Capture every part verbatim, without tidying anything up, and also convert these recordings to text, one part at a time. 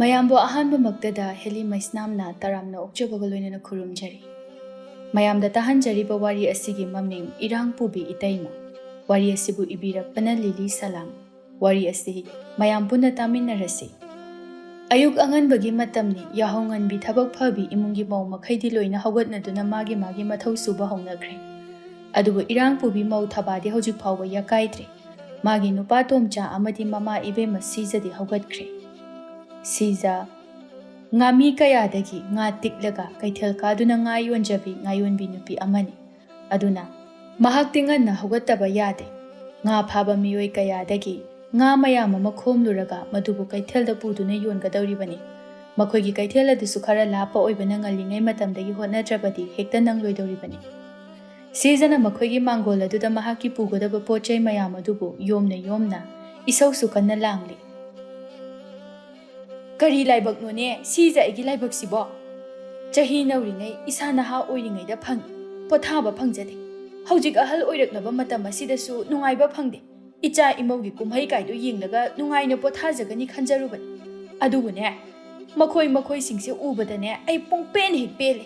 ꯃꯌꯥꯝꯕꯨ ꯑꯍꯥꯟꯕꯃꯛꯇꯗ ꯍꯦꯂꯤ ꯃꯩꯁꯅꯥꯝꯅ ꯇꯔꯥꯝꯅ ꯑꯣꯛꯆꯕꯒ ꯂꯣꯏꯅꯅ ꯈꯨꯔꯨꯝꯖꯔꯤ꯫ ꯃꯌꯥꯝꯗ ꯇꯥꯍꯟꯖꯔꯤꯕ ꯋꯥꯔꯤ ꯑꯁꯤꯒꯤ ꯃꯃꯤꯡ ꯏꯔꯥꯡꯄꯨꯕꯤ ꯏꯇꯩꯃ꯫ ꯋꯥꯔꯤ ꯑꯁꯤꯕꯨ ꯏꯕꯤꯔꯛꯄꯅ ꯂꯤꯂꯤ ꯁꯂꯥꯝ꯫ ꯋꯥꯔꯤ ꯑꯁꯤ ꯃꯌꯥꯝ ꯄꯨꯟꯅ ꯇꯥꯃꯤꯟꯅꯔꯁꯤ꯫ ꯑꯌꯨꯛ ꯑꯉꯟꯕꯒꯤ ꯃꯇꯝꯅꯤ꯫ ꯌꯥꯍꯧ ꯉꯟꯕꯤ ꯊꯕꯛ ꯐꯕꯤ ꯏꯃꯨꯡꯒꯤ ꯃꯧ ꯃꯈꯩꯗꯤ ꯂꯣꯏꯅ ꯍꯧꯒꯠꯅꯗꯨꯅ ꯃꯥꯒꯤ ꯃꯥꯒꯤ ꯃꯊꯧ ꯁꯨꯕ ꯍꯧꯅꯈ꯭ꯔꯦ꯫ ꯑꯗꯨꯕꯨ ꯏꯔꯥꯡꯄꯨꯕꯤ ꯃꯧ ꯊꯕꯥꯗꯤ ꯍꯧꯖꯤꯛ ꯐꯥꯎꯕ ꯌꯥꯀꯥꯏꯗ꯭ꯔꯤ꯫ ꯃꯥꯒꯤ ꯅꯨꯄꯥ ꯇꯣꯝꯆꯥ ꯑꯃꯗꯤ ꯃꯃꯥ ꯏꯕꯦꯝꯃ ꯁꯤꯖꯗꯤ ꯍꯧꯒꯠꯈ꯭ꯔꯦ꯫ ꯁꯤꯖ ꯉꯥꯃꯤ ꯀꯌꯥꯗꯒꯤ ꯉꯥ ꯇꯤꯛꯂꯒ ꯀꯩꯊꯦꯜ ꯀꯥꯗꯨꯅ ꯉꯥ ꯌꯣꯟꯖꯕꯤ ꯉꯥꯌꯣꯟꯕꯤ ꯅꯨꯄꯤ ꯑꯃꯅꯤ꯫ ꯑꯗꯨꯅ ꯃꯍꯥꯛꯇꯤ ꯉꯟꯅ ꯍꯧꯒꯠꯇꯕ ꯌꯥꯗꯦ꯫ ꯉꯥ ꯐꯥꯕ ꯃꯤꯑꯣꯏ ꯀꯌꯥꯗꯒꯤ ꯉꯥ ꯃꯌꯥꯝ ꯑꯃ ꯈꯣꯝꯂꯨꯔꯒ ꯃꯗꯨꯕꯨ ꯀꯩꯊꯦꯜꯗ ꯄꯨꯗꯨꯅ ꯌꯣꯟꯒꯗꯧꯔꯤꯕꯅꯤ꯫ ꯃꯈꯣꯏꯒꯤ ꯀꯩꯊꯦꯜ ꯑꯗꯨꯁꯨ ꯈꯔ ꯂꯥꯞꯄ ꯑꯣꯏꯕꯅ ꯉꯜꯂꯤꯉꯩ ꯃꯇꯝꯗꯒꯤ ꯍꯣꯠꯅꯗ꯭ꯔꯕꯗꯤ ꯍꯦꯛꯇ ꯅꯪꯂꯣꯏꯗꯧꯔꯤꯕꯅꯤ꯫ ꯁꯤꯖꯅ ꯃꯈꯣꯏꯒꯤ ꯃꯥꯡꯒꯣꯜ ꯑꯗꯨꯗ ꯃꯍꯥꯛꯀꯤ ꯄꯨꯒꯗꯕ ꯄꯣꯠ ꯆꯩ ꯃꯌꯥꯝ ꯑꯗꯨꯕꯨ ꯌꯣꯝꯅ ꯌꯣꯝꯅ ꯏꯁꯧꯁꯨ ꯀꯟꯅ ꯂꯥꯡꯂꯤ꯫ "ꯀꯔꯤ ꯂꯥꯏꯕꯛꯅꯣꯅꯦ ꯁꯤꯖ ꯑꯩꯒꯤ ꯂꯥꯏꯕꯛꯁꯤꯕꯣ? ꯆꯍꯤ ꯅꯧꯔꯤꯉꯩ, ꯏꯁꯥ ꯅꯍꯥ ꯑꯣꯏꯔꯤꯉꯩꯗ ꯐꯪ-, ꯄꯣꯊꯥꯕ ꯐꯪꯖꯗꯦ꯫ ꯍꯧꯖꯤꯛ ꯑꯍꯜ ꯑꯣꯏꯔꯛꯂꯕ ꯃꯇꯝ ꯑꯁꯤꯗꯁꯨ ꯅꯨꯡꯉꯥꯏꯕ ꯐꯪꯗꯦ꯫ ꯏꯆꯥ ꯏꯃꯧꯒꯤ ꯀꯨꯝꯍꯩ ꯀꯥꯏꯗꯣ ꯌꯦꯡꯂꯒ ꯅꯨꯡꯉꯥꯏꯅ ꯄꯣꯊꯥꯖꯒꯅꯤ ꯈꯟꯖꯔꯨꯕꯅꯤ꯫ ꯑꯗꯨꯕꯨꯅꯦ, ꯃꯈꯣꯏ ꯃꯈꯣꯏꯁꯤꯡꯁꯦ ꯎꯕꯗꯅꯦ ꯑꯩ ꯄꯨꯡꯄꯦꯟ ꯍꯦꯛ ꯄꯦꯜꯂꯦ꯫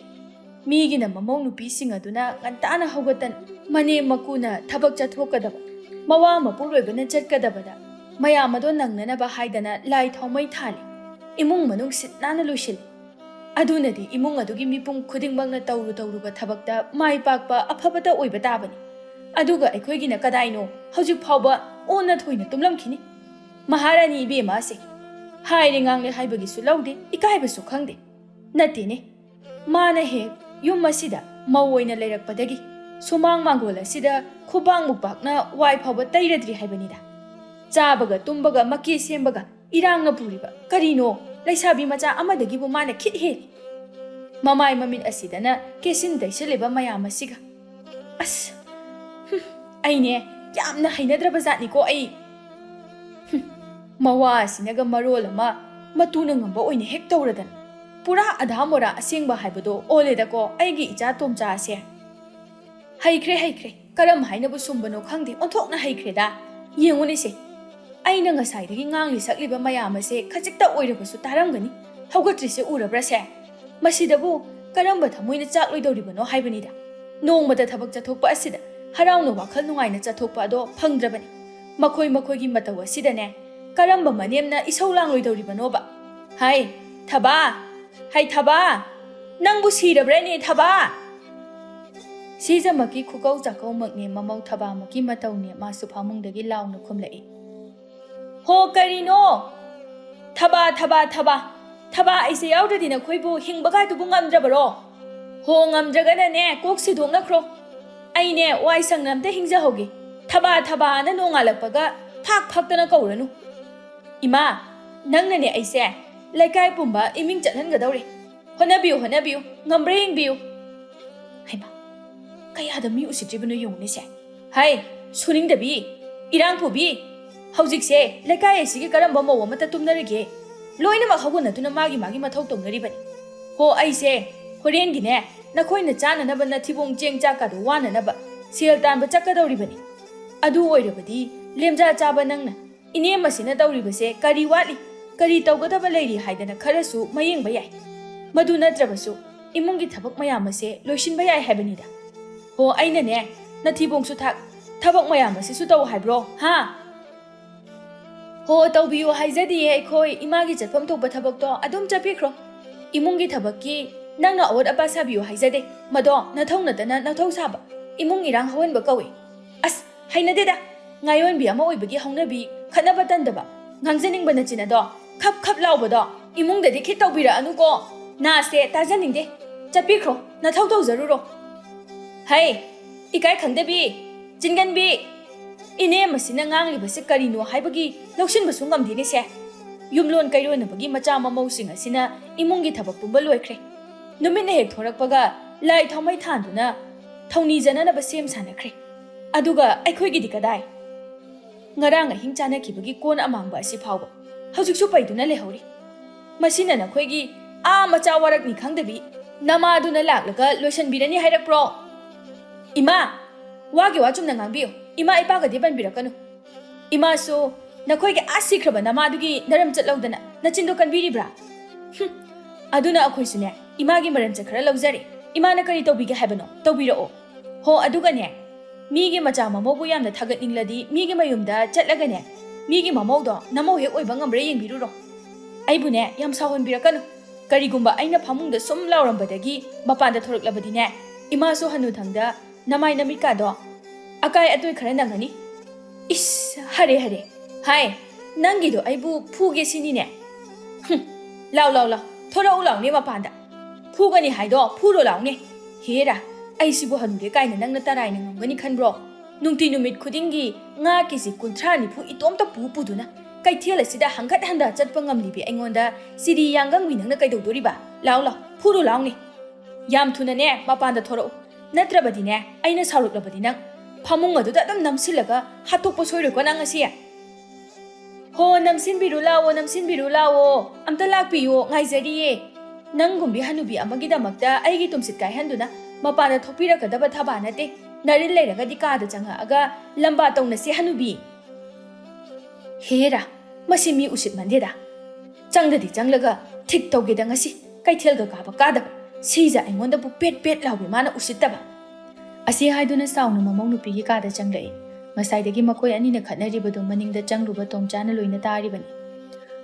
ꯃꯤꯒꯤꯅ ꯃꯃꯧ ꯅꯨꯄꯤꯁꯤꯡ ꯑꯗꯨꯅ ꯉꯟꯇꯥꯅ ꯍꯧꯒꯠꯇꯅ ꯃꯅꯦꯝ ꯃꯀꯨꯅ ꯊꯕꯛ ꯆꯠꯊꯣꯛꯀꯗꯕ, ꯃꯋꯥ ꯃꯄꯨꯔꯣꯏꯕꯅ ꯆꯠꯀꯗꯕꯗ ꯃꯌꯥꯝ ꯑꯗꯣ ꯅꯪꯅꯅꯕ ꯍꯥꯏꯗꯅ ꯂꯥꯏ ꯊꯥꯎꯃꯩ ꯊꯥꯜꯂꯤ꯫ ꯏꯃꯨꯡ ꯃꯅꯨꯡ ꯁꯤꯠ ꯅꯥꯟꯅ ꯂꯣꯏꯁꯤꯜꯂꯤ꯫ ꯑꯗꯨꯅꯗꯤ ꯏꯃꯨꯡ ꯑꯗꯨꯒꯤ ꯃꯤꯄꯨꯝ ꯈꯨꯗꯤꯡꯃꯛꯅ ꯇꯧꯔꯨ ꯇꯧꯔꯨꯕ ꯊꯕꯛꯇ ꯃꯥꯏ ꯄꯥꯛꯄ ꯑꯐꯕꯇ ꯑꯣꯏꯕ ꯇꯥꯕꯅꯤ꯫ ꯑꯗꯨꯒ ꯑꯩꯈꯣꯏꯒꯤꯅ ꯀꯗꯥꯏꯅꯣ ꯍꯧꯖꯤꯛ ꯐꯥꯎꯕ ꯑꯣꯟꯅ ꯊꯣꯏꯅ ꯇꯨꯝꯂꯝꯈꯤꯅꯤ꯫ ꯃꯍꯥꯔꯥꯅꯤ ꯏꯕꯦꯝꯃ ꯑꯁꯦ ꯍꯥꯏꯔꯦ ꯉꯥꯡꯂꯦ ꯍꯥꯏꯕꯒꯤꯁꯨ ꯂꯧꯗꯦ, ꯏꯀꯥꯏꯕꯁꯨ ꯈꯪꯗꯦ꯫ ꯅꯠꯇꯦꯅꯦ, ꯃꯥꯅ ꯍꯦꯛ ꯌꯨꯝ ꯑꯁꯤꯗ ꯃꯧ ꯑꯣꯏꯅ ꯂꯩꯔꯛꯄꯗꯒꯤ ꯁꯨꯃꯥꯡ ꯃꯥꯡꯒꯣꯜ ꯑꯁꯤꯗ ꯈꯨꯕꯥꯛꯃꯨꯛ ꯄꯥꯛꯅ ꯋꯥꯏ ꯐꯥꯎꯕ ꯇꯩꯔꯗ꯭ꯔꯤ ꯍꯥꯏꯕꯅꯤꯗ꯫ ꯆꯥꯕꯒ ꯇꯨꯝꯕꯒ ꯃꯀꯦ ꯁꯦꯝꯕꯒ ꯏꯔꯥꯡꯅ ꯄꯨꯔꯤꯕ ꯀꯔꯤꯅꯣ? ꯂꯩꯁꯥꯕꯤ ꯃꯆꯥ ꯑꯃꯗꯒꯤꯕꯨ ꯃꯥꯅ ꯈꯤꯠ ꯍꯦꯜꯂꯤ꯫ ꯃꯃꯥꯏ ꯃꯃꯤꯠ ꯑꯁꯤꯗꯅ ꯀꯦꯁꯤꯟ ꯇꯩꯁꯤꯜꯂꯤꯕ ꯃꯌꯥꯝ ꯑꯁꯤꯒ꯫ ꯑꯁ! ꯍꯨꯝ, ꯑꯩꯅꯦ ꯌꯥꯝꯅ ꯍꯩꯅꯗ꯭ꯔꯕ ꯖꯥꯠꯅꯤꯀꯣ ꯑꯩ꯫ ꯍꯨꯝ, ꯃꯋꯥ ꯑꯁꯤꯅꯒ ꯃꯔꯣꯜ ꯑꯃ ꯃꯇꯨꯅ ꯉꯝꯕ ꯑꯣꯏꯅ ꯍꯦꯛ ꯇꯧꯔꯗꯅ꯫ ꯄꯨꯔꯥ ꯑꯙꯥ ꯃꯣꯔꯥ ꯑꯁꯦꯡꯕ ꯍꯥꯏꯕꯗꯣ ꯑꯣꯜꯂꯦꯗꯀꯣ ꯑꯩꯒꯤ ꯏꯆꯥ ꯇꯣꯝꯆꯥ ꯑꯁꯦ꯫ ꯍꯩꯈ꯭ꯔꯦ, ꯍꯩꯈ꯭ꯔꯦ꯫ ꯀꯔꯝ ꯍꯥꯏꯅꯕꯨ ꯁꯨꯝꯕꯅꯣ ꯈꯪꯗꯦ, ꯑꯣꯟꯊꯣꯛꯅ ꯍꯩꯈ꯭ꯔꯦꯗ꯫ ꯌꯦꯡꯉꯨꯅꯦꯁꯦ, ꯑꯩꯅ ꯉꯁꯥꯏꯗꯒꯤ ꯉꯥꯡꯂꯤ ꯁꯛꯂꯤꯕ ꯃꯌꯥꯝ ꯑꯁꯦ ꯈꯖꯤꯛꯇ ꯑꯣꯏꯔꯕꯁꯨ ꯇꯥꯔꯝꯒꯅꯤ꯫ ꯍꯧꯒꯠꯇ꯭ꯔꯤꯁꯦ ꯎꯔꯕ꯭ꯔꯥꯁꯦ? ꯃꯁꯤꯗꯕꯨ ꯀꯔꯝꯕ ꯊꯃꯣꯏꯅ ꯆꯥꯛꯂꯣꯏꯗꯧꯔꯤꯕꯅꯣ ꯍꯥꯏꯕꯅꯤꯗ꯫ ꯅꯣꯡꯃꯇ ꯊꯕꯛ ꯆꯠꯊꯣꯛꯄ ꯑꯁꯤꯗ ꯍꯔꯥꯎꯅ ꯋꯥꯈꯜ ꯅꯨꯡꯉꯥꯏꯅ ꯆꯠꯊꯣꯛꯄ ꯑꯗꯣ ꯐꯪꯗ꯭ꯔꯕꯅꯤ꯫ ꯃꯈꯣꯏ ꯃꯈꯣꯏꯒꯤ ꯃꯇꯧ ꯑꯁꯤꯗꯅꯦ ꯀꯔꯝꯕ ꯃꯅꯦꯝꯅ ꯏꯁꯧ ꯂꯥꯡꯂꯣꯏꯗꯧꯔꯤꯕꯅꯣꯕ? ꯍꯥꯏ, ꯊꯕꯥ! ꯍꯥꯏ, ꯊꯕꯥ! ꯅꯪꯕꯨ ꯁꯤꯔꯕ꯭ꯔꯥꯅꯦ, ꯊꯕꯥ? ꯁꯤꯖꯃꯛꯀꯤ ꯈꯨꯀꯧ ꯆꯥꯀꯧꯃꯛꯅꯦ, ꯃꯃꯧ ꯊꯕꯥꯃꯛꯀꯤ ꯃꯇꯧꯅꯦ, ꯃꯥꯁꯨ ꯐꯃꯨꯡꯗꯒꯤ ꯂꯥꯎꯅ ꯈꯨꯝꯂꯛꯏ꯫ ꯍꯣ, ꯀꯔꯤꯅꯣ? ꯊꯕꯥ, ꯊꯕꯥ, ꯊꯕꯥ! ꯊꯕꯥ ꯑꯩꯁꯦ ꯌꯥꯎꯗ꯭ꯔꯗꯤ ꯅꯈꯣꯏꯕꯨ ꯍꯤꯡꯕꯒꯥꯗꯨꯕꯨ ꯉꯝꯗ꯭ꯔꯕꯔꯣ? ꯍꯣ, ꯉꯝꯗ꯭ꯔꯒꯅꯅꯦ, ꯀꯣꯛ ꯁꯤꯗꯣꯛꯅꯈ꯭ꯔꯣ꯫ ꯑꯩꯅꯦ, ꯋꯥꯏ ꯁꯪꯅ ꯑꯝꯇ ꯍꯤꯡꯖꯍꯧꯒꯦ꯫ ꯊꯕꯥ, ꯊꯕꯥꯅ ꯅꯣꯡꯉꯥꯜꯂꯛꯄꯒ ꯐꯥꯛ ꯐꯥꯛꯇꯅ ꯀꯧꯔꯅꯨ꯫ ꯏꯃꯥ, ꯅꯪꯅꯅꯦ ꯑꯩꯁꯦ ꯂꯩꯀꯥꯏ ꯄꯨꯝꯕ ꯏꯃꯤꯡ ꯆꯠꯍꯟꯒꯗꯧꯔꯦ꯫ ꯍꯣꯠꯅꯕꯤꯌꯨ, ꯍꯣꯠꯅꯕꯤꯌꯨ, ꯉꯝꯕ꯭ꯔꯥ ꯌꯦꯡꯕꯤꯌꯨ꯫ ꯍꯩꯃꯥ, ꯀꯌꯥꯗ ꯃꯤ ꯎꯁꯤꯠꯇ꯭ꯔꯤꯕꯅꯣ ꯌꯦꯡꯉꯨꯅꯦꯁꯦ꯫ ꯍꯩ, ꯁꯨꯅꯤꯡꯗꯕꯤ, ꯏꯔꯥꯡ ꯐꯨꯕꯤ, ꯍꯧꯖꯤꯛꯁꯦ ꯂꯩꯀꯥꯏ ꯑꯁꯤꯒꯤ ꯀꯔꯝꯕ ꯃꯧ ꯑꯃꯠꯇ ꯇꯨꯝꯅꯔꯤꯒꯦ? ꯂꯣꯏꯅꯃꯛ ꯍꯧꯒꯠꯅꯗꯨꯅ ꯃꯥꯒꯤ ꯃꯥꯒꯤ ꯃꯊꯧ ꯇꯧꯅꯔꯤꯕꯅꯤ꯫ ꯍꯣ, ꯑꯩꯁꯦ ꯍꯣꯔꯦꯟꯒꯤꯅꯦ, ꯅꯈꯣꯏꯅ ꯆꯥꯅꯅꯕ ꯅꯊꯤꯕꯣꯡ ꯆꯦꯡ ꯆꯥꯛꯀꯗꯣ ꯋꯥꯅꯅꯕ ꯁꯦꯜ ꯇꯥꯟꯕ ꯆꯠꯀꯗꯧꯔꯤꯕꯅꯤ꯫ ꯑꯗꯨ ꯑꯣꯏꯔꯕꯗꯤ ꯂꯦꯝꯖꯥ ꯆꯥꯕ ꯅꯪꯅ ꯏꯅꯦꯝ ꯑꯁꯤꯅ ꯇꯧꯔꯤꯕꯁꯦ ꯀꯔꯤ ꯋꯥꯠꯂꯤ, ꯀꯔꯤ ꯇꯧꯒꯗꯕ ꯂꯩꯔꯤ ꯍꯥꯏꯗꯅ ꯈꯔꯁꯨ ꯃꯌꯦꯡꯕ ꯌꯥꯏ꯫ ꯃꯗꯨ ꯅꯠꯇ꯭ꯔꯕꯁꯨ ꯏꯃꯨꯡꯒꯤ ꯊꯕꯛ ꯃꯌꯥꯝ ꯑꯁꯦ ꯂꯣꯏꯁꯤꯟꯕ ꯌꯥꯏ ꯍꯥꯏꯕꯅꯤꯗ꯫ ꯍꯣ, ꯑꯩꯅꯅꯦ, ꯅꯊꯤꯕꯣꯡꯁꯨ ꯊꯥꯛ, ꯊꯕꯛ ꯃꯌꯥꯝ ꯑꯁꯤꯁꯨ ꯇꯧ ꯍꯥꯏꯕ꯭ꯔꯣ, ꯍꯥ? ꯍꯣ, ꯇꯧꯕꯤꯌꯨ ꯍꯥꯏꯖꯗꯤꯌꯦ ꯑꯩꯈꯣꯏ, ꯏꯃꯥꯒꯤ ꯆꯠꯐꯝ ꯊꯣꯛꯄ ꯊꯕꯛꯇꯣ ꯑꯗꯨꯝ ꯆꯠꯄꯤꯈ꯭ꯔꯣ꯫ ꯏꯃꯨꯡꯒꯤ ꯊꯕꯛꯀꯤ ꯅꯪꯅ ꯑꯑꯣꯠ ꯑꯄꯥ ꯁꯥꯕꯤꯌꯨ ꯍꯥꯏꯖꯗꯦ, ꯃꯗꯣ ꯅꯊꯧ ꯅꯠꯇꯅ ꯅꯊꯧ ꯁꯥꯕ, ꯏꯃꯨꯡ ꯏꯔꯥꯡ ꯍꯧꯍꯟꯕ ꯀꯧꯏ꯫ ꯑꯁ, ꯍꯩꯅꯗꯦꯗ, ꯉꯥꯌꯣꯟꯕꯤ ꯑꯃ ꯑꯣꯏꯕꯒꯤ ꯍꯧꯅꯕꯤ, ꯈꯠꯅꯕ ꯇꯟꯗꯕ, ꯉꯥꯡꯖꯅꯤꯡꯕ ꯅꯆꯤꯟ ꯑꯗꯣ ꯈꯞ ꯈꯞ ꯂꯥꯎꯕꯗꯣ ꯏꯃꯨꯡꯗꯗꯤ ꯈꯤꯠ ꯇꯧꯕꯤꯔꯛꯑꯅꯨꯀꯣ꯫ ꯅꯥꯁꯦ ꯇꯥꯖꯅꯤꯡꯗꯦ꯫ ꯆꯠꯄꯤꯈ꯭ꯔꯣ, ꯅꯊꯧ ꯇꯧꯖꯔꯨꯔꯣ꯫ ꯍꯩ, ꯏꯀꯥꯏ ꯈꯪꯗꯕꯤ, ꯆꯤꯟꯒꯟꯕꯤ! ꯏꯅꯦ ꯃꯁꯤꯅ ꯉꯥꯡꯂꯤꯕꯁꯤ ꯀꯔꯤꯅꯣ ꯍꯥꯏꯕꯒꯤ ꯂꯧꯁꯤꯟꯕꯁꯨ ꯉꯝꯗꯦꯅꯦꯁꯦ꯫ ꯌꯨꯝꯂꯣꯟ ꯀꯩꯔꯣꯟꯅꯕꯒꯤ ꯃꯆꯥ ꯃꯃꯧꯁꯤꯡ ꯑꯁꯤꯅ ꯏꯃꯨꯡꯒꯤ ꯊꯕꯛ ꯄꯨꯝꯕ ꯂꯣꯏꯈ꯭ꯔꯦ꯫ ꯅꯨꯃꯤꯠꯅ ꯍꯦꯛ ꯊꯣꯔꯛꯄꯒ ꯂꯥꯏ ꯊꯥꯎꯃꯩ ꯊꯥꯟꯗꯨꯅ ꯊꯧꯅꯤꯖꯅꯅꯕ ꯁꯦꯝ ꯁꯥꯅꯈ꯭ꯔꯦ꯫ ꯑꯗꯨꯒ ꯑꯩꯈꯣꯏꯒꯤꯗꯤ ꯀꯗꯥꯏ? ꯉꯔꯥꯡ ꯑꯍꯤꯡ ꯆꯥꯅꯈꯤꯕꯒꯤ ꯀꯣꯟ ꯑꯃꯥꯡꯕ ꯑꯁꯤ ꯐꯥꯎꯕ ꯍꯧꯖꯤꯛꯁꯨ ꯄꯩꯗꯨꯅ ꯂꯩꯍꯧꯔꯤ꯫ ꯃꯁꯤꯅ ꯅꯈꯣꯏꯒꯤ ꯑꯥ ꯃꯆꯥ ꯋꯥꯔꯛꯅꯤ ꯈꯪꯗꯕꯤ ꯅꯃꯥꯗꯨꯅ ꯂꯥꯛꯂꯒ ꯂꯣꯏꯁꯟꯕꯤꯔꯅꯤ ꯍꯥꯏꯔꯛꯄ꯭ꯔꯣ? ꯏꯃꯥ, ꯋꯥꯒꯤ ꯋꯥ ꯆꯨꯝꯅ ꯉꯥꯡꯕꯤꯌꯨ꯫ ꯏꯃꯥ ꯏꯄꯥꯒꯗꯤ ꯄꯟꯕꯤꯔꯛꯀꯅꯨ꯫ ꯏꯃꯥꯁꯨ ꯅꯈꯣꯏꯒꯤ ꯑꯥ ꯁꯤꯈ꯭ꯔꯕ ꯅꯃꯥꯗꯨꯒꯤ ꯅꯔꯝ ꯆꯠꯂꯧꯗꯅ ꯅꯆꯤꯟꯗꯣ ꯀꯟꯕꯤꯔꯤꯕ꯭ꯔꯥ? ꯍꯨꯝ, ꯑꯗꯨꯅ ꯑꯩꯈꯣꯏꯁꯨꯅꯦ, ꯏꯃꯥꯒꯤ ꯃꯔꯝ ꯆꯠ ꯈꯔ ꯂꯧꯖꯔꯦ꯫ ꯏꯃꯥꯅ ꯀꯔꯤ ꯇꯧꯕꯤꯒꯦ ꯍꯥꯏꯕꯅꯣ? ꯇꯧꯕꯤꯔꯛꯑꯣ꯫ ꯍꯣ, ꯑꯗꯨꯒꯅꯦ, ꯃꯤꯒꯤ ꯃꯆꯥ ꯃꯃꯧꯕꯨ ꯌꯥꯝꯅ ꯊꯥꯒꯠꯅꯤꯡꯂꯗꯤ ꯃꯤꯒꯤ ꯃꯌꯨꯝꯗ ꯆꯠꯂꯒꯅꯦ, ꯃꯤꯒꯤ ꯃꯃꯧꯗꯣ ꯅꯃꯧ ꯍꯦꯛ ꯑꯣꯏꯕ ꯉꯝꯕ꯭ꯔꯥ ꯌꯦꯡꯕꯤꯔꯨꯔꯣ꯫ ꯑꯩꯕꯨꯅꯦ, ꯌꯥꯝ ꯁꯥꯎꯍꯟꯕꯤꯔꯛꯀꯅꯨ꯫ ꯀꯔꯤꯒꯨꯝꯕ ꯑꯩꯅ ꯐꯃꯨꯡꯗ ꯁꯨꯝ ꯂꯥꯎꯔꯝꯕꯗꯒꯤ ꯃꯄꯥꯟꯗ ꯊꯣꯔꯛꯂꯕꯗꯤꯅꯦ, ꯏꯃꯥꯁꯨ ꯍꯅꯨꯊꯪꯗ ꯅꯃꯥꯏ ꯅꯃꯤꯠꯀꯥꯗꯣ ꯑꯀꯥꯏ ꯑꯇꯣꯏ ꯈꯔ ꯅꯪꯉꯅꯤ꯫ ꯏꯁ, ꯍꯔꯦ ꯍꯔꯦ꯫ ꯍꯥꯏ, ꯅꯪꯒꯤꯗꯣ ꯑꯩꯕꯨ ꯐꯨꯒꯦ ꯁꯤꯅꯤꯅꯦ꯫ ꯍꯨꯝ, ꯂꯥꯎ, ꯂꯥꯎ, ꯂꯥꯎ, ꯊꯣꯔꯛꯎ ꯂꯥꯎꯅꯦ ꯃꯄꯥꯟꯗ꯫ ꯐꯨꯒꯅꯤ ꯍꯥꯏꯗꯣ ꯐꯨꯔꯣ ꯂꯥꯎꯅꯦ꯫ ꯍꯦꯔꯥ, ꯑꯩꯁꯤꯕꯨ ꯍꯅꯨꯔꯦ ꯀꯥꯏꯅ ꯅꯪꯅ ꯇꯔꯥꯏꯅ ꯉꯝꯒꯅꯤ ꯈꯟꯕ꯭ꯔꯣ? ꯅꯨꯡꯇꯤ ꯅꯨꯃꯤꯠ ꯈꯨꯗꯤꯡꯒꯤ ꯉꯥ ꯀꯦꯖꯤ ꯀꯨꯟꯊ꯭ꯔꯥ ꯅꯤꯐꯨ ꯏꯇꯣꯝꯇ ꯄꯨ ꯄꯨꯗꯨꯅ ꯀꯩꯊꯦꯜ ꯑꯁꯤꯗ ꯍꯪꯒꯠ ꯍꯟꯗ ꯆꯠꯄ ꯉꯝꯂꯤꯕꯤ ꯑꯩꯉꯣꯟꯗ ꯆꯤꯔꯤ ꯌꯥꯡꯒꯪꯕꯤ ꯅꯪꯅ ꯀꯩꯗꯧꯗꯣꯔꯤꯕ? ꯂꯥꯎ ꯂꯥꯎ, ꯐꯨꯔꯨ ꯂꯥꯎꯅꯦ꯫ ꯌꯥꯝ ꯊꯨꯅꯅꯦ ꯃꯄꯥꯟꯗ ꯊꯣꯔꯛꯎ, ꯅꯠꯇ꯭ꯔꯕꯗꯤꯅꯦ ꯑꯩꯅ ꯁꯥꯎꯔꯛꯂꯕꯗꯤ ꯅꯪ ꯐꯃꯨꯡ ꯑꯗꯨꯗ ꯑꯗꯨꯝ ꯅꯝꯁꯤꯜꯂꯒ ꯍꯥꯠꯇꯣꯛꯄ ꯁꯣꯏꯔꯣꯏꯀꯣ ꯅꯪ ꯉꯁꯤ꯫ ꯍꯣ, ꯅꯝꯁꯤꯟꯕꯤꯔꯨ ꯂꯥꯛꯑꯣ, ꯅꯝꯁꯤꯟꯕꯤꯔꯨ ꯂꯥꯛꯑꯣ, ꯑꯝꯇ ꯂꯥꯛꯄꯤꯌꯣ, ꯉꯥꯏꯖꯔꯤꯌꯦ꯫ ꯅꯪꯒꯨꯝꯕꯤ ꯍꯅꯨꯕꯤ ꯑꯃꯒꯤꯗꯃꯛꯇ ꯑꯩꯒꯤ ꯇꯨꯝꯁꯤꯠ ꯀꯥꯏꯍꯟꯗꯨꯅ ꯃꯄꯥꯟꯗ ꯊꯣꯛꯄꯤꯔꯛꯀꯗꯕ ꯊꯕꯥ ꯅꯠꯇꯦ꯫ ꯅꯔꯤꯜ ꯂꯩꯔꯒꯗꯤ ꯀꯥꯗ ꯆꯪꯉꯛꯑꯒ ꯂꯝꯕꯥ ꯇꯧꯅꯁꯦ ꯍꯅꯨꯕꯤ꯫ ꯍꯦꯔꯥ, ꯃꯁꯤ ꯃꯤ ꯎꯁꯤꯠꯃꯟꯗꯦꯗ꯫ ꯆꯪꯗꯗꯤ ꯆꯪꯂꯒ ꯊꯤꯛ ꯇꯧꯒꯦꯗ ꯉꯁꯤ꯫ ꯀꯩꯊꯦꯜꯒ ꯀꯥꯕ ꯀꯥꯗꯕ꯫ ꯁꯤꯖ ꯑꯩꯉꯣꯟꯗꯕꯨ ꯄꯦꯠ ꯄꯦꯠ ꯂꯥꯎꯕꯤ ꯃꯥꯅ ꯎꯁꯤꯠꯇꯕ꯫ ꯑꯁꯤ ꯍꯥꯏꯗꯨꯅ ꯁꯥꯎꯅ ꯃꯃꯧ ꯅꯨꯄꯤꯒꯤ ꯀꯥꯗ ꯆꯪꯂꯛꯏ꯫ ꯉꯁꯥꯏꯗꯒꯤ ꯃꯈꯣꯏ ꯑꯅꯤꯅ ꯈꯠꯅꯔꯤꯕꯗꯨ ꯃꯅꯤꯡꯗ ꯆꯪꯂꯨꯕ ꯇꯣꯝꯆꯥꯅ ꯂꯣꯏꯅ ꯇꯥꯔꯤꯕꯅꯤ꯫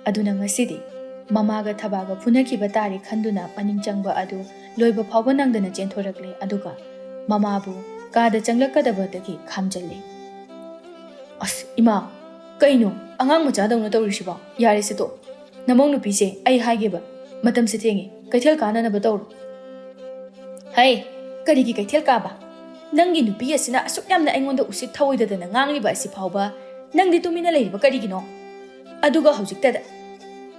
ꯑꯗꯨꯅ ꯉꯁꯤꯗꯤ ꯃꯃꯥꯒ ꯊꯕꯥꯒ ꯐꯨꯅꯈꯤꯕ ꯇꯥꯔꯦ ꯈꯟꯗꯨꯅ ꯃꯅꯤꯡ ꯆꯪꯕ ꯑꯗꯨ ꯂꯣꯏꯕ ꯐꯥꯎꯕ ꯅꯪꯗꯅ ꯆꯦꯟꯊꯣꯔꯛꯂꯦ꯫ ꯑꯗꯨꯒ ꯃꯃꯥꯕꯨ ꯀꯥꯗ ꯆꯪꯂꯛꯀꯗꯕꯗꯒꯤ ꯈꯥꯝꯖꯜꯂꯦ꯫ ꯑꯁ, ꯏꯃꯥ, ꯀꯩꯅꯣ ꯑꯉꯥꯡ ꯃꯆꯥꯗꯧꯅ ꯇꯧꯔꯤꯁꯤꯕꯣ? ꯌꯥꯔꯦꯁꯦ ꯇꯣꯛ꯫ ꯅꯃꯧ ꯅꯨꯄꯤꯁꯦ, ꯑꯩ ꯍꯥꯏꯒꯦꯕ, ꯃꯇꯝꯁꯦ ꯊꯦꯡꯉꯦ, ꯀꯩꯊꯦꯜ ꯀꯥꯅꯅꯕ ꯇꯧꯔꯣ꯫ ꯍꯩ, ꯀꯔꯤꯒꯤ ꯀꯩꯊꯦꯜ ꯀꯥꯕ? ꯅꯪꯒꯤ ꯅꯨꯄꯤ ꯑꯁꯤꯅ ꯑꯁꯨꯛ ꯌꯥꯝꯅ ꯑꯩꯉꯣꯟꯗ ꯎꯁꯤꯠ ꯊꯑꯣꯏꯗꯗꯅ ꯉꯥꯡꯂꯤꯕ ꯑꯁꯤ ꯐꯥꯎꯕ ꯅꯪꯗꯤ ꯇꯨꯃꯤꯟꯅ ꯂꯩꯔꯤꯕ ꯀꯔꯤꯒꯤꯅꯣ? ꯑꯗꯨꯒ ꯍꯧꯖꯤꯛꯇꯗ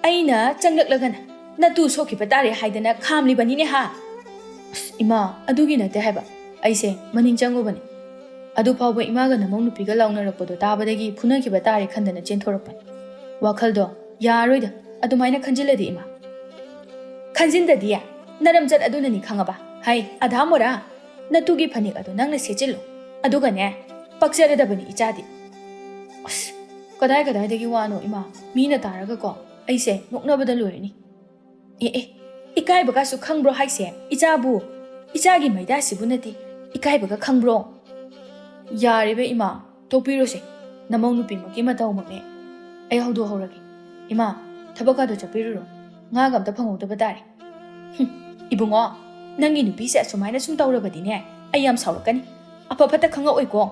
ꯑꯩꯅ ꯆꯪꯂꯛꯂꯒꯅ ꯅꯇꯨ ꯁꯣꯛꯈꯤꯕ ꯇꯥꯔꯦ ꯍꯥꯏꯗꯅ ꯈꯥꯝꯂꯤꯕꯅꯤꯅꯦ ꯍꯥ? ꯑꯁ, ꯏꯃꯥ, ꯑꯗꯨꯒꯤ ꯅꯠꯇꯦ ꯍꯥꯏꯕ꯫ ꯑꯩꯁꯦ ꯃꯅꯤꯡ ꯆꯪꯉꯨꯕꯅꯤ꯫ ꯑꯗꯨ ꯐꯥꯎꯕ ꯏꯃꯥꯒ ꯅꯃꯧ ꯅꯨꯄꯤꯒ ꯂꯥꯎꯅꯔꯛꯄꯗꯣ ꯇꯥꯕꯗꯒꯤ ꯐꯨꯅꯈꯤꯕ ꯇꯥꯔꯦ ꯈꯟꯗꯅ ꯆꯦꯟꯊꯣꯔꯛꯄꯅꯤ꯫ ꯋꯥꯈꯜꯗꯣ ꯌꯥꯔꯣꯏꯗ ꯑꯗꯨꯃꯥꯏꯅ ꯈꯟꯖꯤꯜꯂꯗꯤ, ꯏꯃꯥ꯫ ꯈꯟꯖꯤꯟꯗꯗꯤ? ꯅꯔꯝꯆꯠ ꯑꯗꯨꯅꯅꯤ ꯈꯪꯉꯕ? ꯍꯩ, ꯑꯙꯥ ꯃꯣꯔꯥ, ꯅꯇꯨꯒꯤ ꯐꯅꯦꯛ ꯑꯗꯨ ꯅꯪꯅ ꯁꯦꯠꯆꯤꯜꯂꯨ꯫ ꯑꯗꯨꯒꯅꯦ, ꯄꯛꯆꯔꯗꯕꯅꯤ ꯏꯆꯥꯗꯤ꯫ ꯑꯁ, "ꯀꯗꯥꯏ ꯀꯗꯥꯏꯗꯒꯤ ꯋꯥꯅꯣ ꯏꯃꯥ? ꯃꯤꯅ ꯇꯥꯔꯒꯀꯣ ꯑꯩꯁꯦ ꯅꯣꯛꯅꯕꯗ ꯂꯣꯏꯔꯅꯤ꯫ ꯑꯦ ꯑꯦ, ꯏꯀꯥꯏꯕꯒꯁꯨ ꯈꯪꯕ꯭ꯔꯣ ꯍꯥꯏꯁꯦ? ꯏꯆꯥꯕꯨ, ꯏꯆꯥꯒꯤ ꯃꯩꯗꯥꯁꯤꯕꯨ ꯅꯠꯇꯦ ꯏꯀꯥꯏꯕꯒ ꯈꯪꯕ꯭ꯔꯣ?" "ꯌꯥꯔꯦꯕ ꯏꯃꯥ, ꯇꯣꯛꯄꯤꯔꯣꯁꯦ꯫ ꯅꯃꯧ ꯅꯨꯄꯤꯃꯛꯀꯤ ꯃꯇꯧꯃꯛꯅꯦ꯫ ꯑꯩ ꯍꯧꯗꯣꯛꯍꯧꯔꯒꯦ꯫ ꯏꯃꯥ, ꯊꯕꯛꯀꯗꯣ ꯆꯠꯄꯤꯔꯨꯔꯣ꯫ ꯉꯥꯒ ꯑꯝꯇ ꯐꯪꯍꯧꯗꯕ ꯇꯥꯔꯦ꯫ ꯍꯨꯝ, ꯏꯕꯨꯡꯉꯣ, ꯅꯪꯒꯤ ꯅꯨꯄꯤꯁꯦ ꯑꯁꯨꯃꯥꯏꯅ ꯁꯨꯝ ꯇꯧꯔꯕꯗꯤꯅꯦ ꯑꯩ ꯌꯥꯝ ꯁꯥꯎꯔꯛꯀꯅꯤ꯫ ꯑꯐ ꯐꯠꯇ ꯈꯪꯉꯛꯑꯣꯏꯀꯣ꯫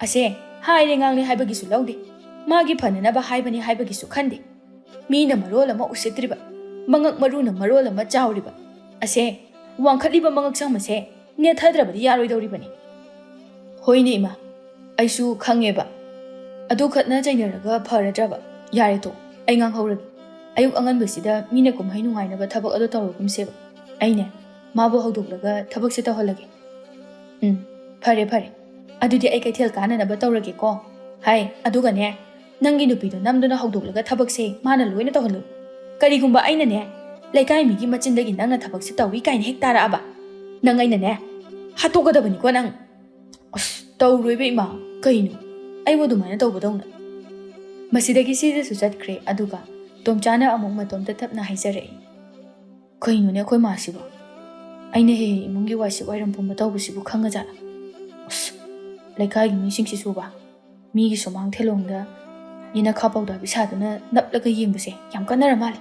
ꯑꯁꯦ, ꯍꯥꯏꯔꯦ ꯉꯥꯡꯂꯦ ꯍꯥꯏꯕꯒꯤꯁꯨ ꯂꯧꯗꯦ꯫ ꯃꯥꯒꯤ ꯐꯅꯅꯕ ꯍꯥꯏꯕꯅꯤ ꯍꯥꯏꯕꯒꯤꯁꯨ ꯈꯟꯗꯦ꯫ ꯃꯤꯅ ꯃꯔꯣꯜ ꯑꯃ ꯎꯁꯤꯠꯇ꯭ꯔꯤꯕ, ꯃꯉꯛ ꯃꯔꯨꯅ ꯃꯔꯣꯜ ꯑꯃ ꯆꯥꯎꯔꯤꯕ꯫ ꯑꯁꯦ, ꯋꯥꯡꯈꯠꯂꯤꯕ ꯃꯉꯛꯁꯝ ꯑꯁꯦ ꯅꯦꯠꯊꯗ꯭ꯔꯕꯗꯤ ꯌꯥꯔꯣꯏꯗꯧꯔꯤꯕꯅꯤ꯫" "ꯍꯣꯏꯅꯦ ꯏꯃꯥ, ꯑꯩꯁꯨ ꯈꯪꯉꯦꯕ꯫ ꯑꯗꯨ ꯈꯠꯅ ꯆꯩꯅꯔꯒ ꯐꯔꯗ꯭ꯔꯕ? ꯌꯥꯔꯦ ꯇꯣ, ꯑꯩ ꯉꯥꯡꯍꯧꯔꯒꯦ꯫ ꯑꯌꯨꯛ ꯑꯉꯟꯕꯁꯤꯗ ꯃꯤꯅ ꯀꯨꯝꯍꯩ ꯅꯨꯡꯉꯥꯏꯅꯕ ꯊꯕꯛ ꯑꯗꯨ ꯇꯧꯔꯒꯨꯝꯁꯦꯕ꯫ ꯑꯩꯅꯦ, ꯃꯥꯕꯨ ꯍꯧꯗꯣꯛꯂꯒ ꯊꯕꯛꯁꯦ ꯇꯧꯍꯜꯂꯒꯦ꯫" "ꯎꯝ, ꯐꯔꯦ ꯐꯔꯦ꯫ ꯑꯗꯨꯗꯤ ꯑꯩ ꯀꯩꯊꯦꯜ ꯀꯥꯅꯅꯕ ꯇꯧꯔꯒꯦꯀꯣ꯫ ꯍꯥꯏ, ꯑꯗꯨꯒꯅꯦ, ꯅꯪꯒꯤ ꯅꯨꯄꯤꯗꯣ ꯅꯝꯗꯨꯅ ꯍꯧꯗꯣꯛꯂꯒ ꯊꯕꯛꯁꯦ ꯃꯥꯅ ꯂꯣꯏꯅ ꯇꯧꯍꯜꯂꯨ꯫ ꯀꯔꯤꯒꯨꯝꯕ ꯑꯩꯅꯅꯦ, ꯂꯩꯀꯥꯏ ꯃꯤꯒꯤ ꯃꯆꯤꯟꯗꯒꯤ ꯅꯪꯅ ꯊꯕꯛꯁꯦ ꯇꯧꯏ ꯀꯥꯏꯅ ꯍꯦꯛ ꯇꯥꯔꯛꯑꯕ, ꯅꯪ ꯑꯩꯅꯅꯦ, ꯍꯥꯠꯇꯣꯛꯀꯗꯕꯅꯤꯀꯣ ꯅꯪ꯫" "ꯑꯁ, ꯇꯧꯔꯣꯏꯕ ꯏꯃꯥ, ꯀꯩꯅꯣ? ꯑꯩꯕꯨ ꯑꯗꯨꯃꯥꯏꯅ ꯇꯧꯕꯗꯧꯅ?" ꯃꯁꯤꯗꯒꯤ ꯁꯤꯗꯁꯨ ꯆꯠꯈ꯭ꯔꯦ꯫ ꯑꯗꯨꯒ ꯇꯣꯝꯆꯥꯅ ꯑꯃꯨꯛ ꯃꯇꯣꯝꯇ ꯇꯞꯅ ꯍꯥꯏꯖꯔꯛꯏ, "ꯀꯩꯅꯣꯅꯦ ꯑꯩꯈꯣꯏ ꯃꯥꯁꯤꯕꯣ? ꯑꯩꯅ ꯍꯦꯛ ꯍꯦꯛ ꯏꯃꯨꯡꯒꯤ ꯋꯥꯏꯁꯤꯠ ꯋꯥꯏꯔꯝ ꯄꯨꯝꯕ ꯇꯧꯕꯁꯤꯕꯨ ꯈꯪꯉꯖꯥꯠꯂ? ꯑꯁ, ꯂꯩꯀꯥꯏꯒꯤ ꯃꯤꯁꯤꯡꯁꯤꯁꯨꯕ, ꯃꯤꯒꯤ ꯁꯨꯃꯥꯡ ꯊꯦꯂꯣꯡꯗ ꯌꯦꯅꯈꯥ ꯄꯥꯎꯗꯥꯕꯤ ꯁꯥꯗꯨꯅ ꯅꯞꯂꯒ ꯌꯦꯡꯕꯁꯦ ꯌꯥꯝ ꯀꯟꯅꯔ ꯃꯥꯜꯂꯦ꯫